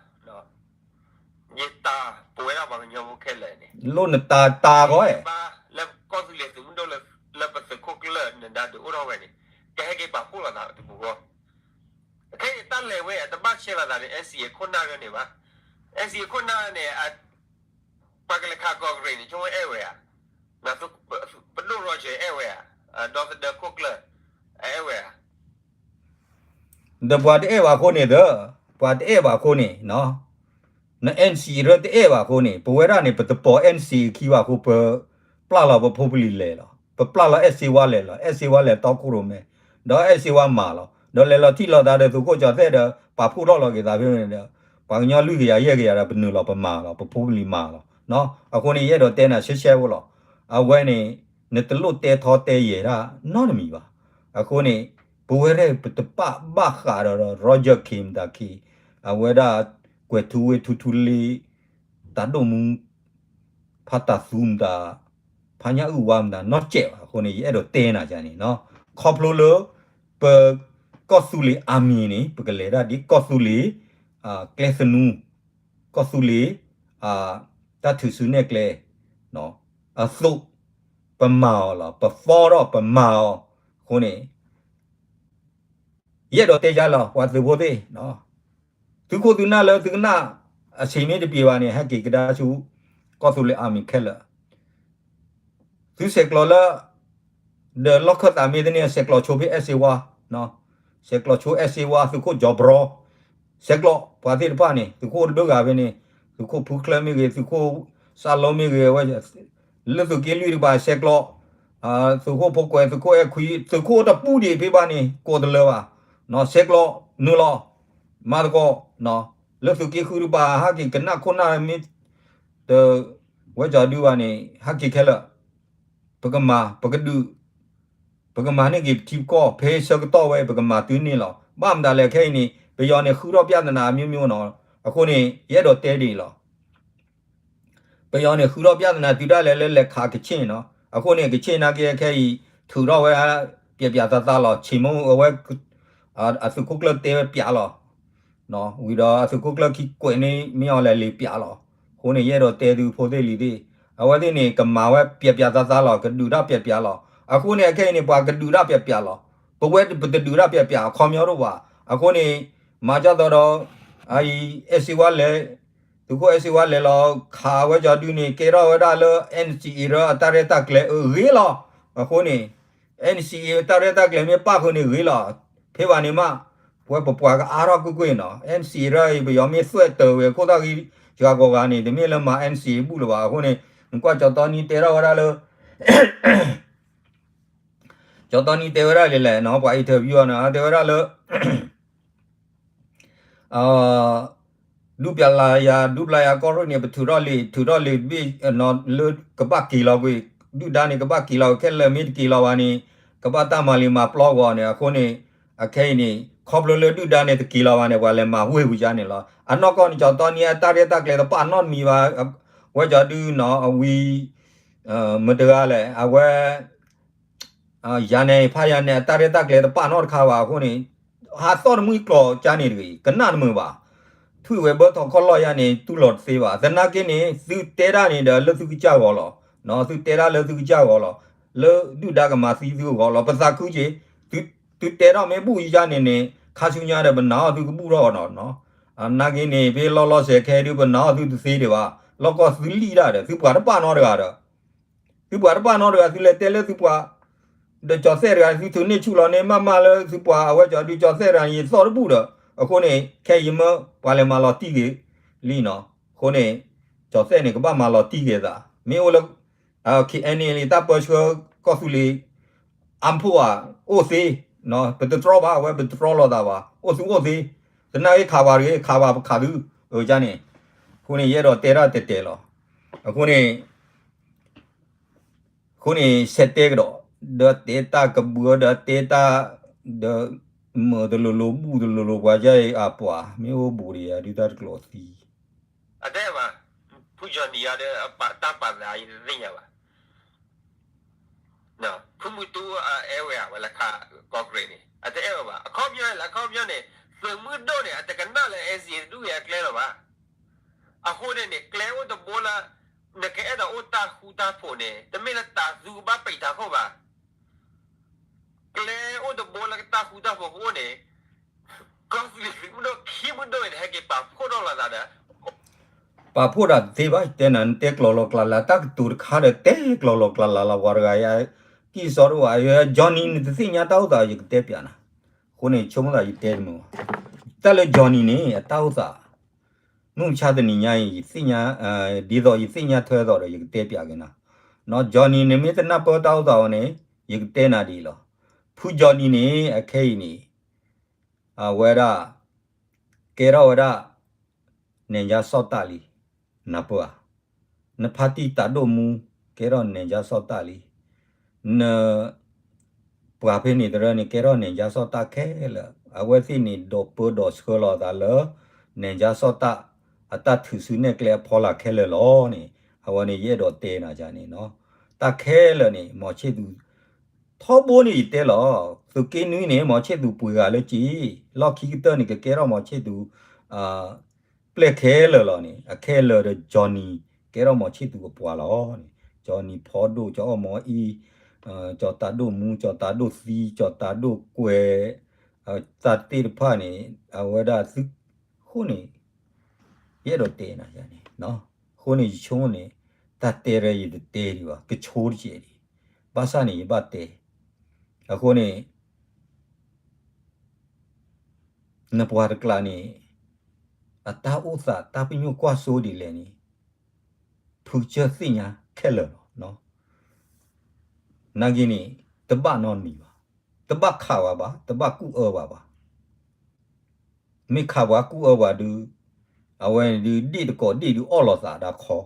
ပဝဲဒၣ်ပှၤကညီဖိခဲလၢာ်န့ၣ် လိၣ်နတၢ်တၢ်ဂီၢ် လၢကီၢ်သူလ့ၤသုးမုၢ်ဒိၣ်လၢပသုးခိၣ်ကျၢၢ်နဒါဒုးအိၣ်ထီၣ်ဝဲန့ၣ် ကဟဲက့ၤပာ်ဖှိၣ်လိာ်သးတပူၤဃီ ခဲအံၤတၢ်လဲၤဝဲအတဘၣ်ဆဲးလိာ်သးဒီး NCA ခိၣ်နၢ်ဂၤန့ၣ်ဘၣ် NCA ခိၣ်နၢ်န့ၣ် ပှၤကလဲၤခးကီၢ်ကရ့ၣ်န့ၣ် ဆိကမိၣ်အဲၣ်ဝဲဧါ, ပဒိၣ်ရီစၢၤအဲၣ်ဝဲဧါ, ဒီသဒၢခိၣ်ကျၢၢ် အဲၣ်ဝဲဧါ. ဒီးပှၤတအဲၣ်ဘၣ်အဃိန့ၣ်ဒီး ပှၤတအဲၣ်ဘၣ်အဃိန့ၣ် န NCA ရၢတအဲၣ်ဘၣ်အဃိန့ၣ် ပဝဲဒၣ်န့ၣ် ပတပိာ် NCA ခံဘၣ်အဃိ ပပျၢ်လီၤပဖိပလံၤလဲၤလီၤ, ပပျၢ်လီၤအဲၣ်စ့ဝါလဲၤလီၤ, အဲၣ်စ့ဝါလဲၤတီခိၣ်ရိၣ်မဲ, ဒီးအဲၣ်စ့ဝါမၤလီၤ, ဒီးလဲၤလီၤထံၣ်လီၤသးဒီးသုးခိၣ်ကၠီၤသဲၣ်ဒီး ပာ်ဖှိၣ်ထီၣ်လီၤက့ၤသးဖဲန့ၣ်ဒီး ပှၤကညီလွံၢ်ကယၤယဲၢ်ကယၤဒီး ပနုာ်လီၤပမၤလီၤ, ပဖိပလံၤမၤလီၤ. အဃိန့ၣ် ယအဲၣ်ဒိးတဲနၤရှဲရှဲဖိလီၤ. အဝဲန့ၣ် နတလိၣ်တဲထီတဲယဲၤတၢ်နီတမံၤဘၣ်. အဃိန့ၣ် ပဝဲဒၣ်ပတပာ်ဘၣ်ဃးဒီး Roger Khin မတၤ Khin အဝဲဒၣ် ကွဲၤထူဝ့ထူထူလ့ တၢ်ဒိၣ်မူ ဖါတၢ်သူမတၤ ဖါညါအုၣ်ဝါမတၤ နီတစဲးဘၣ်. အဃိန့ၣ် ယအဲၣ်ဒိးတဲနၤန့ၣ် ခီဖျိလၢ ပ ကီၢ်သူလ့ၤ army န့ၣ် ပကလဲၤဒၣ်ဒ်ကီၢ်သူလ့ၤ ကျဲသနူ ကီၢ်သူလ့ၤ တၢ်ထုးစုနဲၣ်ကျဲ အသိး ပမၤအီၤလီၤ, ပဖီထီၣ်ပမၤအီၤ. အဃိန့ၣ် ယအဲၣ်ဒိးတဲယၤလီၤ ပှၤသုးဖိသ့ၣ် သုးခိၣ်သုးနၢ်လၢသုကနၣ်အဆံးမ့ၢ်တပျံၤဘၣ်န့ၣ် ဟဲက့ၤကဒါဆူ ကီၢ်သူလ့ၤ army ခဲလၢာ် သုဆဲးကျိးလၢ ဒီးလီၢ်ခၢၣ်သးမ့ၢ်တန့ၢ် ဆဲးကျိးဆိဖဲအဲၣ်စ့ဝါ, ဆဲးကျိးဆိအဲၣ်စ့ဝါ သုးခိၣ်ကၠီၤပြီ, ဆဲးကျိးပှၤသ့ၣ်တဖၣ်န့ၣ် သုးခိၣ်တဘျုးဂၤဖဲန့ၣ် သုးခိၣ်ဖုချၢမ့ၢ်ဂ့ၤ သုးခိၣ်စးလိမ့ၢ်ဂ့ၤ အဝဲ လၢသုးက့လွံၢ်တကပၤ ဆဲးကျိး သုးခိၣ်ဖိကွဲး သုးခိၣ်အဲၣ်ခွံ သုးခိၣ်တပူၤဒံးဖဲဘၣ်န့ၣ် ကိးတလၢဘၣ်, ဆဲးကျိးနုာ်လီၤ မၤသကိး လၢသုးက့ဃုတကပၤ ဟဲက့ၤကနၣ်ခိၣ်နၢ်မ့ၢ် တဝဲကၠီၤဒုဘၣ်န့ၣ် ဟဲက့ၤခဲလၢာ် ပကမၤ ပကဒုး ပကမၤန့ၢ်က့ၤပထံပကီၢ် ဖဲဆၢကတီၢ်ဝဲ ပကမၤတုၤန့ၣ်လီၤ. ဘၣ်မတၤလဲၣ်ခဲအံၤန့ၣ် ပယီၤန့ၣ်ဃုထီၣ်ပြဿနာ အမျိုးမျိုးနီၤ. အဃိန့ၣ် ယအဲၣ်ဒိးတဲဒ်အံၤလီၤ. ပယီၤန့ၣ် ဃုထီၣ်ပြဿနာတုၤဒၣ်လဲာ်လၢလဲၤခးကခ့ၣ်နီၤ. အဃိန့ၣ် ကခ့ၣ်နာ်က့ခဲအံၤ ထုးထီၣ်ဝဲ ပျဲးပျဲးသးသးလီၤ. ဆံးမိၣ်အဝဲ အသုးခိၣ်ကျၢၢ်တဲဝဲပျးလီၤ. ဝံၤဒီးအသုးခိၣ်ကျၢၢ်ခံကွဲးန့ၢ် မ့ၢ်အီၤလဲၤလံာ်ပျးလီၤ. အဃိန့ၣ် ယအဲၣ်ဒိးတဲသုဖိသ့ၣ်လံၤသ့ၣ် အဝဲသ့ၣ်န့ၣ် ကမၤဝဲပျဲးပျဲးသးသးလီၤ. ကဒုးတၢ်ပျဲးပျဲးလီၤ. အဃိန့ၣ် အခဲအံၤန့ၣ် ပှၤကဒုးတၢ်ပျဲးပျဲးလီၤ. ပဝဲပတဒုးတၢ်ပျဲးပျဲးအခီပညီတအိၣ်ဘၣ်. အဃိန့ၣ် မၤကၠီၣ်သီဒီး အအံၤ အဲၣ်စ့ဝါလဲၤ သုးခိၣ်အဲၣ်စ့ဝါလဲၤလီၤ ခးဝဲကၠီၤဒုန့ၣ် ကဲထီၣ်ဝဲဒၣ်လၢ NCA ရၢအတၢ်ရဲၣ်တၢ်ကျဲၤအဂ့ၤလီၤ. အဃိန့ၣ် NCA တၢ်ရဲၣ်တၢ်ကျဲၤမ့ၢ်ပၣ်ဃုာ်န့ၣ်ဂ့ၤလီၤ. ဖဲဘၣ်န့ၣ်မး ပဝဲပပှၤကအါထီၣ်ကွ့ၢ်ကွ့ၢ်နီၤ. NCA ရၢအံၤ ပယီၤမ့ၢ်သွဲၣ်တၢၤဝဲခိၣ်သၣ်ဂံၢ် ယၤကီးဂၤန့ၣ် တမ့ၢ်လၢမၤ NCA ဘူၣ်လၢၤဘၣ်. အဃိန့ၣ် နကွၢ်ကၠီၤတီနံတဲထီၣ်ဝဲဒၣ်လၢ ကၠီၤတီနံတဲဝဲဒၣ်လံလဲၣ်နီၤ ပှၤ interview အီၤနီၤ တဲဝဲဒၣ်လၢ ဒူပျၢ်လၢ်ယၤ ဒူပျၢ်ယၤကီၢ်ရ့ၣ်န့ၣ် ပထုးထီၣ်လံာ် ထုးထီၣ်လံာ်တဘ့ၣ် လၢကဘၣ်က့ၤလီၤကွံာ် ဒုၣ်ဒါန့ၣ် ကဘၣ်က့ၤလီၤ ခဲလၢာ်မ့ၢ်တက့ၤလီၤဘၣ်န့ၣ် ကဘၣ်တၢ်မၤလံာ်မၤပျီဂီၤန့ၣ် အဃိန့ၣ် အခဲအံၤန့ၣ် ခီဖျိလၢဒုၣ်ဒါန့ၣ်တက့ၤလီၤဘၣ်န့ၣ် ပှၤလဲၤမၤဝ့ၢ်ဝံၤယါန့ၣ်လီၤ. အနီၢ်ကီၢ်န့ၣ် ကၠီတီနံၤအတၢ်ရဲၣ်တၢ်ကျဲၤတပာ်နီတမံၤဘၣ် ဝဲကၠီဒုနီၤ အဝံၤ မတၤတဂၤလဲၣ် အဝဲ ယၤနဲၣ်ဖးယၤနဲၣ် အတၢ်ရဲၣ်တၢ်ကျဲၤတပာ်နီတခါဘၣ်အဃိန့ၣ် ဟးသီၣ်တမှံကျိာ်ကါန့ၣ်တဂ့ၤ ကနၣ်တမုာ်ဘၣ်. ထွံၣ်ဝဲဘၢထီၣ်ခီၣ်လီၢ်ယါန့ၣ် တူၢ်လိာ်တသ့ဘၣ်. သနာ်က့န့ၣ် သုတဲဒၣ်န့ၣ်ဒီးလၢသုကစၢ်ဂီၤလီၤ. သုတဲဒၣ်လၢသုကစၢ်ဂီၤလီၤ. လၢဒုၣ်ဒါကမၤသံသုဂီၤလီၤ. ပသးခုက့ၤ သုတဲထီၣ်မ့ၢ်ဘူၣ်ယါန့ၣ်န့ၣ် ခါဆူညါဒီးပနာ်အီၤသုကဘူၣ်ထီၣ်နီၤ. နာ်က့န့ၣ် ဖဲလီၤလီၤဆဲးခဲဒုးပနာ်အီၤသုတသ့ဒံးဘၣ်. လီၢ်ကီၢ်သုလံၣ်ဒၣ်ဒီး သုပှၤတပာ်နီတဂၤဒီး သုပှၤတပာ်နီတဂၤ သုလဲၤတဲလၢသုပှၤ ဒီးကၠီၤသဲၣ်တဂၤ သုထုးန့ၢ်ဆူၣ်လီၤန့ၢ်မးမးလၢသုပှၤ အဝဲကၠီဒုးကၠီၤသဲၣ်တဂၤန့ၣ် ယသီၣ်တဘူၣ်ဒီး အဃိန့ၣ် ခဲအံၤမ့ၢ်ပှၤလဲၤမၤလီၤတံၢ်က့ၤလံနီၤ. အဃိန့ၣ် ကၠီၤသဲၣ်န့ၣ် ကဘၣ်မၤလီၤတံၢ်က့ၤသး မ့ၢ်အိၣ်လၢ KNLA တၢ်ပၢဆှၢကီၢ်သူလ့ၤ အါဖှိၣ်ဧါ အိၣ်သ့ ပတတြီဘၣ် အဝဲပတတြီလိာ်သးဘၣ် အိၣ်သုအိၣ်သ့ သနာ်က့ခးပှၤတဂ့ၤ ခးပှၤပခးသု အကန့ၣ် အဃိန့ၣ် ယအဲၣ်ဒိးတဲတၢ်တဲာ်တဲာ်လီၤ. အဃိန့ၣ် အဃိန့ၣ် ဆဲးတဲကဒီး ဒီးတဲတၢ်ကဘှၢ ဒီးတဲတၢ် ဒီး မုာ်တလိၤလိၤ ဘူၣ်တလိၤလိၤ ပှၤယဲအံၤအပှၤ မ့ၢ်အိၣ်ဘူးဒီးယၤ ဒုတၢ်တကျိးသံ အတဲဘၣ် ဖုကၠီနံၤယၤဒီး တၢ်ပာ်သးယတသ့ၣ်ညါဘၣ် ဖုမုၢ်တူအဲၣ်ဝဲဝဲလၢခးကီၢ်ကရ့ၣ်န့ၣ် အတအဲၣ်ဝဲဘၣ် အခီပညီန့ၣ် အခီပညီန့ၣ် သုးမုၢ်ဒိၣ်န့ၣ် အတကနၣ်လၢ NCA တဒူၣ်ဂ့ၤအကျဲလၢၤဘၣ်. အဃိန့ၣ်န့ၣ် ကျဲအိၣ်တဘိလၢ နကအဲၣ်ဒိးအိၣ်တၢ်ဃူတၢ်ဖိးန့ၣ် တမ့ၢ်လၢတၢ်သူကဘၣ်ပံးတၢ်ခိၣ်ဘၣ်. ကျဲအိၣ်တဘိလၢကတၢ်ဃူတၢ်ဖိးကအိၣ်န့ၣ် ကီၢ်သူလ့ၤသုးမုၢ်ဒိၣ်ခံမုၢ်ဒိၣ်န့ၣ် ဟဲက့ၤပာ်ဖှိၣ်ထီၣ်လိာ်သးဒီး ပာ်ဖှိၣ်တၢ်တသ့ဘၣ် တဲနၤ နတဲကျိာ်လီၤကျါလၢ် တၢ်ကတိၤတခါဒီးတဲကျိာ်လီၤကျါလၢ်လီၤ ပှၤတဂၤယါ ကံၢ်စီတအိၣ် Johnny နတသ့ၣ်ညါတၢ်အိၣ်သး ယကတဲပျးနၤ အဃိန့ၣ် ဆိကမိၣ်သးယတဲတမုာ်ဘၣ် တၢ်လၢ Johnny န့ၣ် အတၢ်အိၣ်သး မုၢ်မဆါတနံၤညါအံၤ ယသ့ၣ်ညါ ဒ်သိးယသ့ၣ်ညါထွဲသိးဒီး ယကတဲပျးက့ၤနၤ နီၢ် Johnny နမ့ၢ်တနၢ်ပၢၢ်တၢ်အိၣ်သးအီၤန့ၣ် ယကတဲနၤဒ်အံၤလီၤ. ဖု Johnny န့ၣ် အခဲအံၤန့ၣ် အဝဲဒၣ် ကဲထီၣ်ဝဲဒၣ် နဲၣ်ယါစီၣ်တၢ်လံ နၢ်ပၢၢ်ဧါ နဖါတံၢ်တၢ်ဒိၣ်မူ ကဲထီၣ်နဲၣ်ယါစီၣ်တၢ်လံ န ပှၤဖဲန့ၣ်တရၢန့ၣ် ကဲထီၣ်နဲၣ်ယါစီၣ်တၢ်ခဲလၢာ် အဝဲသ့ၣ်န့ၣ် ဒိးပၢဒိးဆှၢလီၤအသးလၢ နဲၣ်ယါစီၣ်တၢ် အတၢ်ထုးစုနဲၣ်ကျဲအဖီလာ်ခဲလၢာ်လီၤန့ၣ် အဝဲန့ၣ်ယအဲၣ်ဒိးတဲနၤန့ၣ်နီၤ တၢ်ခဲလၢာ်န့ၣ် မီၤဆ့ၣ်သူး ထီဘိန့ၣ်ယတဲလီၤ သုးက့နွံန့ၣ် မီၤဆ့ၣ်သူးပှ့ၤဂၤလၢက့ လီၢ်ခံကတၢၢ်န့ၣ် ကကဲထီၣ်မီၤဆ့ၣ်သူး ပျဲၢ်ခဲလၢာ်လီၤန့ၣ် အခဲလၢာ်ဒီး Johnny ကဲထီၣ်မီၤဆ့ၣ်သူးအပှၤလီၤန့ၣ် Johnny ဖီဒိၣ် ကၠီအီၣ်မီအံၣ် ကၠီတၢ်ဒိၣ်မူ ကၠီတၢ်ဒိၣ်သံ ကၠီတၢ်ဒိၣ်ကွဲး တၢ်သ့ၣ်တဖၣ်န့ၣ် အဝဲဒၣ်သု အဃိန့ၣ် ယအဲၣ်ဒိးတဲနၤန့ၣ် အဃိန့ၣ် ယဆိကမိၣ်န့ၣ် တၢ်တဲရၢယတတဲဒံးဘၣ် ကဆိတကဲးဒံး ဘၣ်ဆၣ်န့ၣ် ယဘၣ်တဲ အဃိန့ၣ် နပှၤတကျါန့ၣ် အတၢ်အိၣ်သးတၢ်ပညိၣ်ကွၢ်စိဒ်လဲၣ်န့ၣ် ဖုကစၢၢ်သ့ၣ်ညါခဲလၢာ်လီၤ. နာ်က့န့ၣ် တဘၣ်နီတမံၤဘၣ်, တဘၣ်ခးဝဲဘၣ်, တဘၣ်ကူၣ်အၢဝဲဘၣ်. မ့ၢ်ခးပှၤကူၣ်အၢပှၤဒုး အဝဲဒုးဒ့ၣ်တကိးဒ့ၣ်ဒုးအီၣ်လိာ်သးဒၣ်ခီ,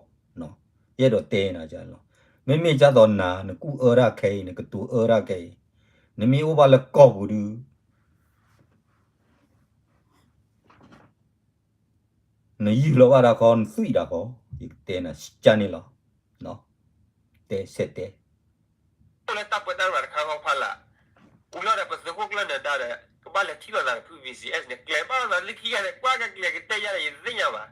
ယအဲၣ်ဒိးတဲနၤလီၤ. မ့မ့ၢ်ဒ်သိးနၤ နကူၣ်အၢတၢ်ခဲအံၤ နကတိၤအၢတၢ်ခဲအံၤ နမ့ၢ်အိၣ်ဘၣ်လၢကီၢ်ပူၤဒုး နယုၢ်လီၤဘၣ်တၢ်ခီ နသွံၣ်တၢ်ခီ, ယကတဲနၤကန့ၣ်လီၤ. တဲဆဲးတဲ အိၣ်လၢတၢ်ပၢတၢ်ပြးတခါဂီၢ်ဖးလာ်, ဝံၤလီၤဒီးပသုးခိၣ်ကျၢၢ်နၢၤဒါဒီး ကဘၣ်လဲၤထံၣ်လိာ်သးဒီးဖု BCS န့ၣ် ကျဲၤဘၣ်လိာ်သးလၢခံဂၤန့ၣ် ကွၢ်ကကျဲၤကတဲယါဒီး ယတသ့ၣ်ညါဘၣ်.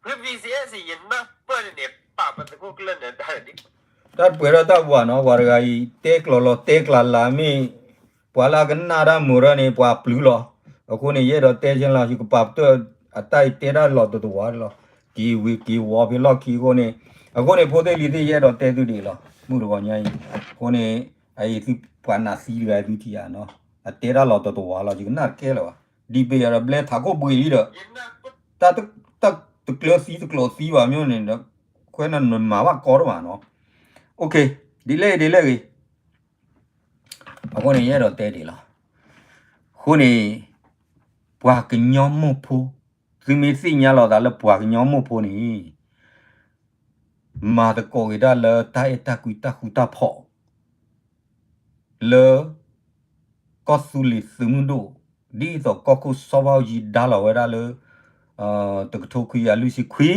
ဖု BCS န့ၣ် ယနၢ်ပၢၢ်န့ၣ်န့ၣ် ပာ်ပသုးခိၣ်ကျၢၢ်နၢၤဒါန့ၣ် တၢ်ပှဲၤထီၣ်တၢ်ဝၤနီၤ, ပှၤတဂၤအံၤ တဲကျိာ်လီၤတဲကျါလၢ်မ့ၢ် ပှၤလၢအကနၣ်တၢ်မုာ်ရၢန့ၣ် ပှၤပျုၤလီၤ. အဃိန့ၣ် ယအဲၣ်ဒိးတဲက့လီၤ, ယကပာ်ပတုာ်အတၢ်အံၤတဲတၢ်လီၤတတဝၤလီၤ. က့ၤဝံၤက့ၤဝီၤဖဲလီၢ်ခံအဃိန့ၣ်, အဃိန့ၣ် ဖိသ့ၣ်လံၤသ့ၣ် ယအဲၣ်ဒိးတဲသုဒ်အံၤလီၤ. မုၢ်တဂီၤညါအံၤ, အဃိန့ၣ် အအံၤသုပှၤနးသံတဂၤသုထံၣ်ဧါနီၤ, အတဲတၢ်လီၤတတဝၤလီၤ, ယကနၣ်တကဲလၢၤဘၣ်. ဒံးဘ့ၣ်ယၤဒီးဘျဲထးခိၣ်ဘှံးလံဒီး တၢ်တကျၢၤသံတကျိးသံဘၣ်မ့ၢ်န့ၣ်ဒီး ခွဲးနၤနမၤဘၣ်ကီတဘၣ်နီၤ. ဒ်လဲၣ်ဂ့ၤ ဒ်လဲၣ်ဂ့ၤ အဃိန့ၣ် ယအဲၣ်ဒိးတဲဒ်အံၤလီၤ. အဃိန့ၣ် ပှၤကညီမိၢ်ဖိ, သုမ့ၢ်သ့ၣ်ညါလီၤသးလၢပှၤကညီမိၢ်ဖိန့ၣ် မၤသကိးက့ၤတၢ်လၢတၢ်အဲၣ်တၢ်ကွံတၢ်ဃူတၢ်ဖိး လၢ ကီၢ်သူလ့ၤသုးမုၢ်ဒိၣ် ဒ်သိးကီၢ်ခိၣ်စီၤဘၣ်အူကၠံဒါလီၤဝဲဒၣ်လၢ တကထိခွံကယၤလွံၢ်ဆံခွံ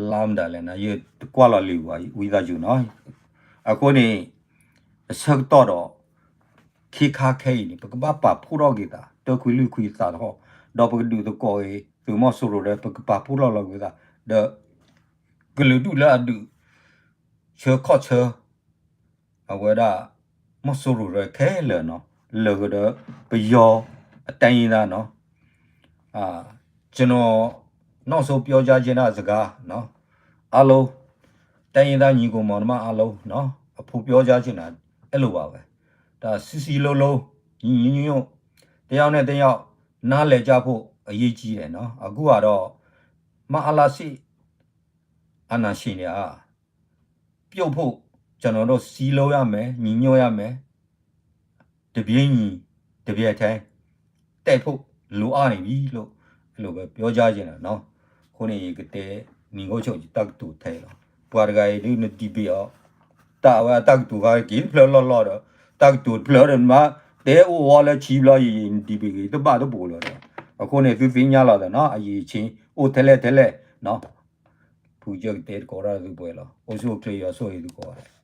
လါမတၤလဲၣ်န့ၣ် ယတကွၢ်လီၤလံၤဘၣ် ဝံသးစူၤနီၤ. အဃိန့ၣ် အဆၢကတီၢ်ဒီး ခ့ခါခဲအံၤန့ၣ် ပကဘၣ်ပာ်ဖှိၣ်ထီၣ်က့ၤသး တၢ်ခွံလွံၢ်ခွံသးတဟီၣ် ဒီးပကဒုးသကိးက့ၤ သုးမီၤစိရိၤဒီး ပကပာ်ဖှိၣ်ထီၣ်လီၤက့ၤသး ဒီး ကလုာ်ဒူၣ်လၢအဒုး ဆၢခီၣ်ဆၢ အဝဲဒၣ် မီၤစိရိၤဒီးခဲလၢာ်နီၤ လၢာ်ကဒီး ပယီၤအတၢ်ယံၤသၣ်နီၤ ကျွန်တော် နောက်ဆုံးပြောကြားချင်တာစကားနော် အားလုံး တိုင်းရင်းသားညီကိုမောင်နှမအားလုံးနော် အဖိပြောကြားချင်တာ အဲ့လိုပါပဲ ဒါ စည်းစည်းလုံးလုံး ညီညီညွတ်ညွတ် တစ်ယောက်နဲ့တစ်ယောက် နားလည်ကြဖို့ အရေးကြီးတယ်နော် အခုကတော့ မအလစစ် အာဏာရှင်တွေက ပြုတ်ဖို့ ကျွန်တော်တို့စည်းလုံးရမယ် ညီညွတ်ရမယ် တပြေးညီ တပြိုင်တည်း တိုက်ဖို့လိုအပ်နေပြီလို့ အဲ့လိုပဲပြောကြားချင်တာနော် အဃိန့ၣ် ယကတဲ နံၤဂိၢ်ဆိး ယတၢ်ကတိၤထဲလီၤ ပှၤတဂၤအံၤဒုးန debate အီၤ တၢ်အဝဲအတၢ်ကတိၤခါက့ၤတဖျၢၣ်လီၢ်လီၢ်ဒီး တၢ်ကတိၤတဖျၢၣ်ဒီးမး တဲအိၣ်ဝဲလၢခံဘျီ ယန debate က့ၤတဘၣ်တပိၤလီၤဒီး အဃိန့ၣ် သုသ့ၣ်ညါလီၤသးနီၤ အရည်အချင်း အိၣ်ထဲလဲၣ်ထဲလဲၣ်နီၤ ဖုကစၢၢ်ကတဲတကိးတၢ်သုပှဲၤလီၤ အိၣ်ဆူၣ်အိၣ်ချ့ယွၤဆိၣ်ဂ့ၤသုကိးဂၤဒဲး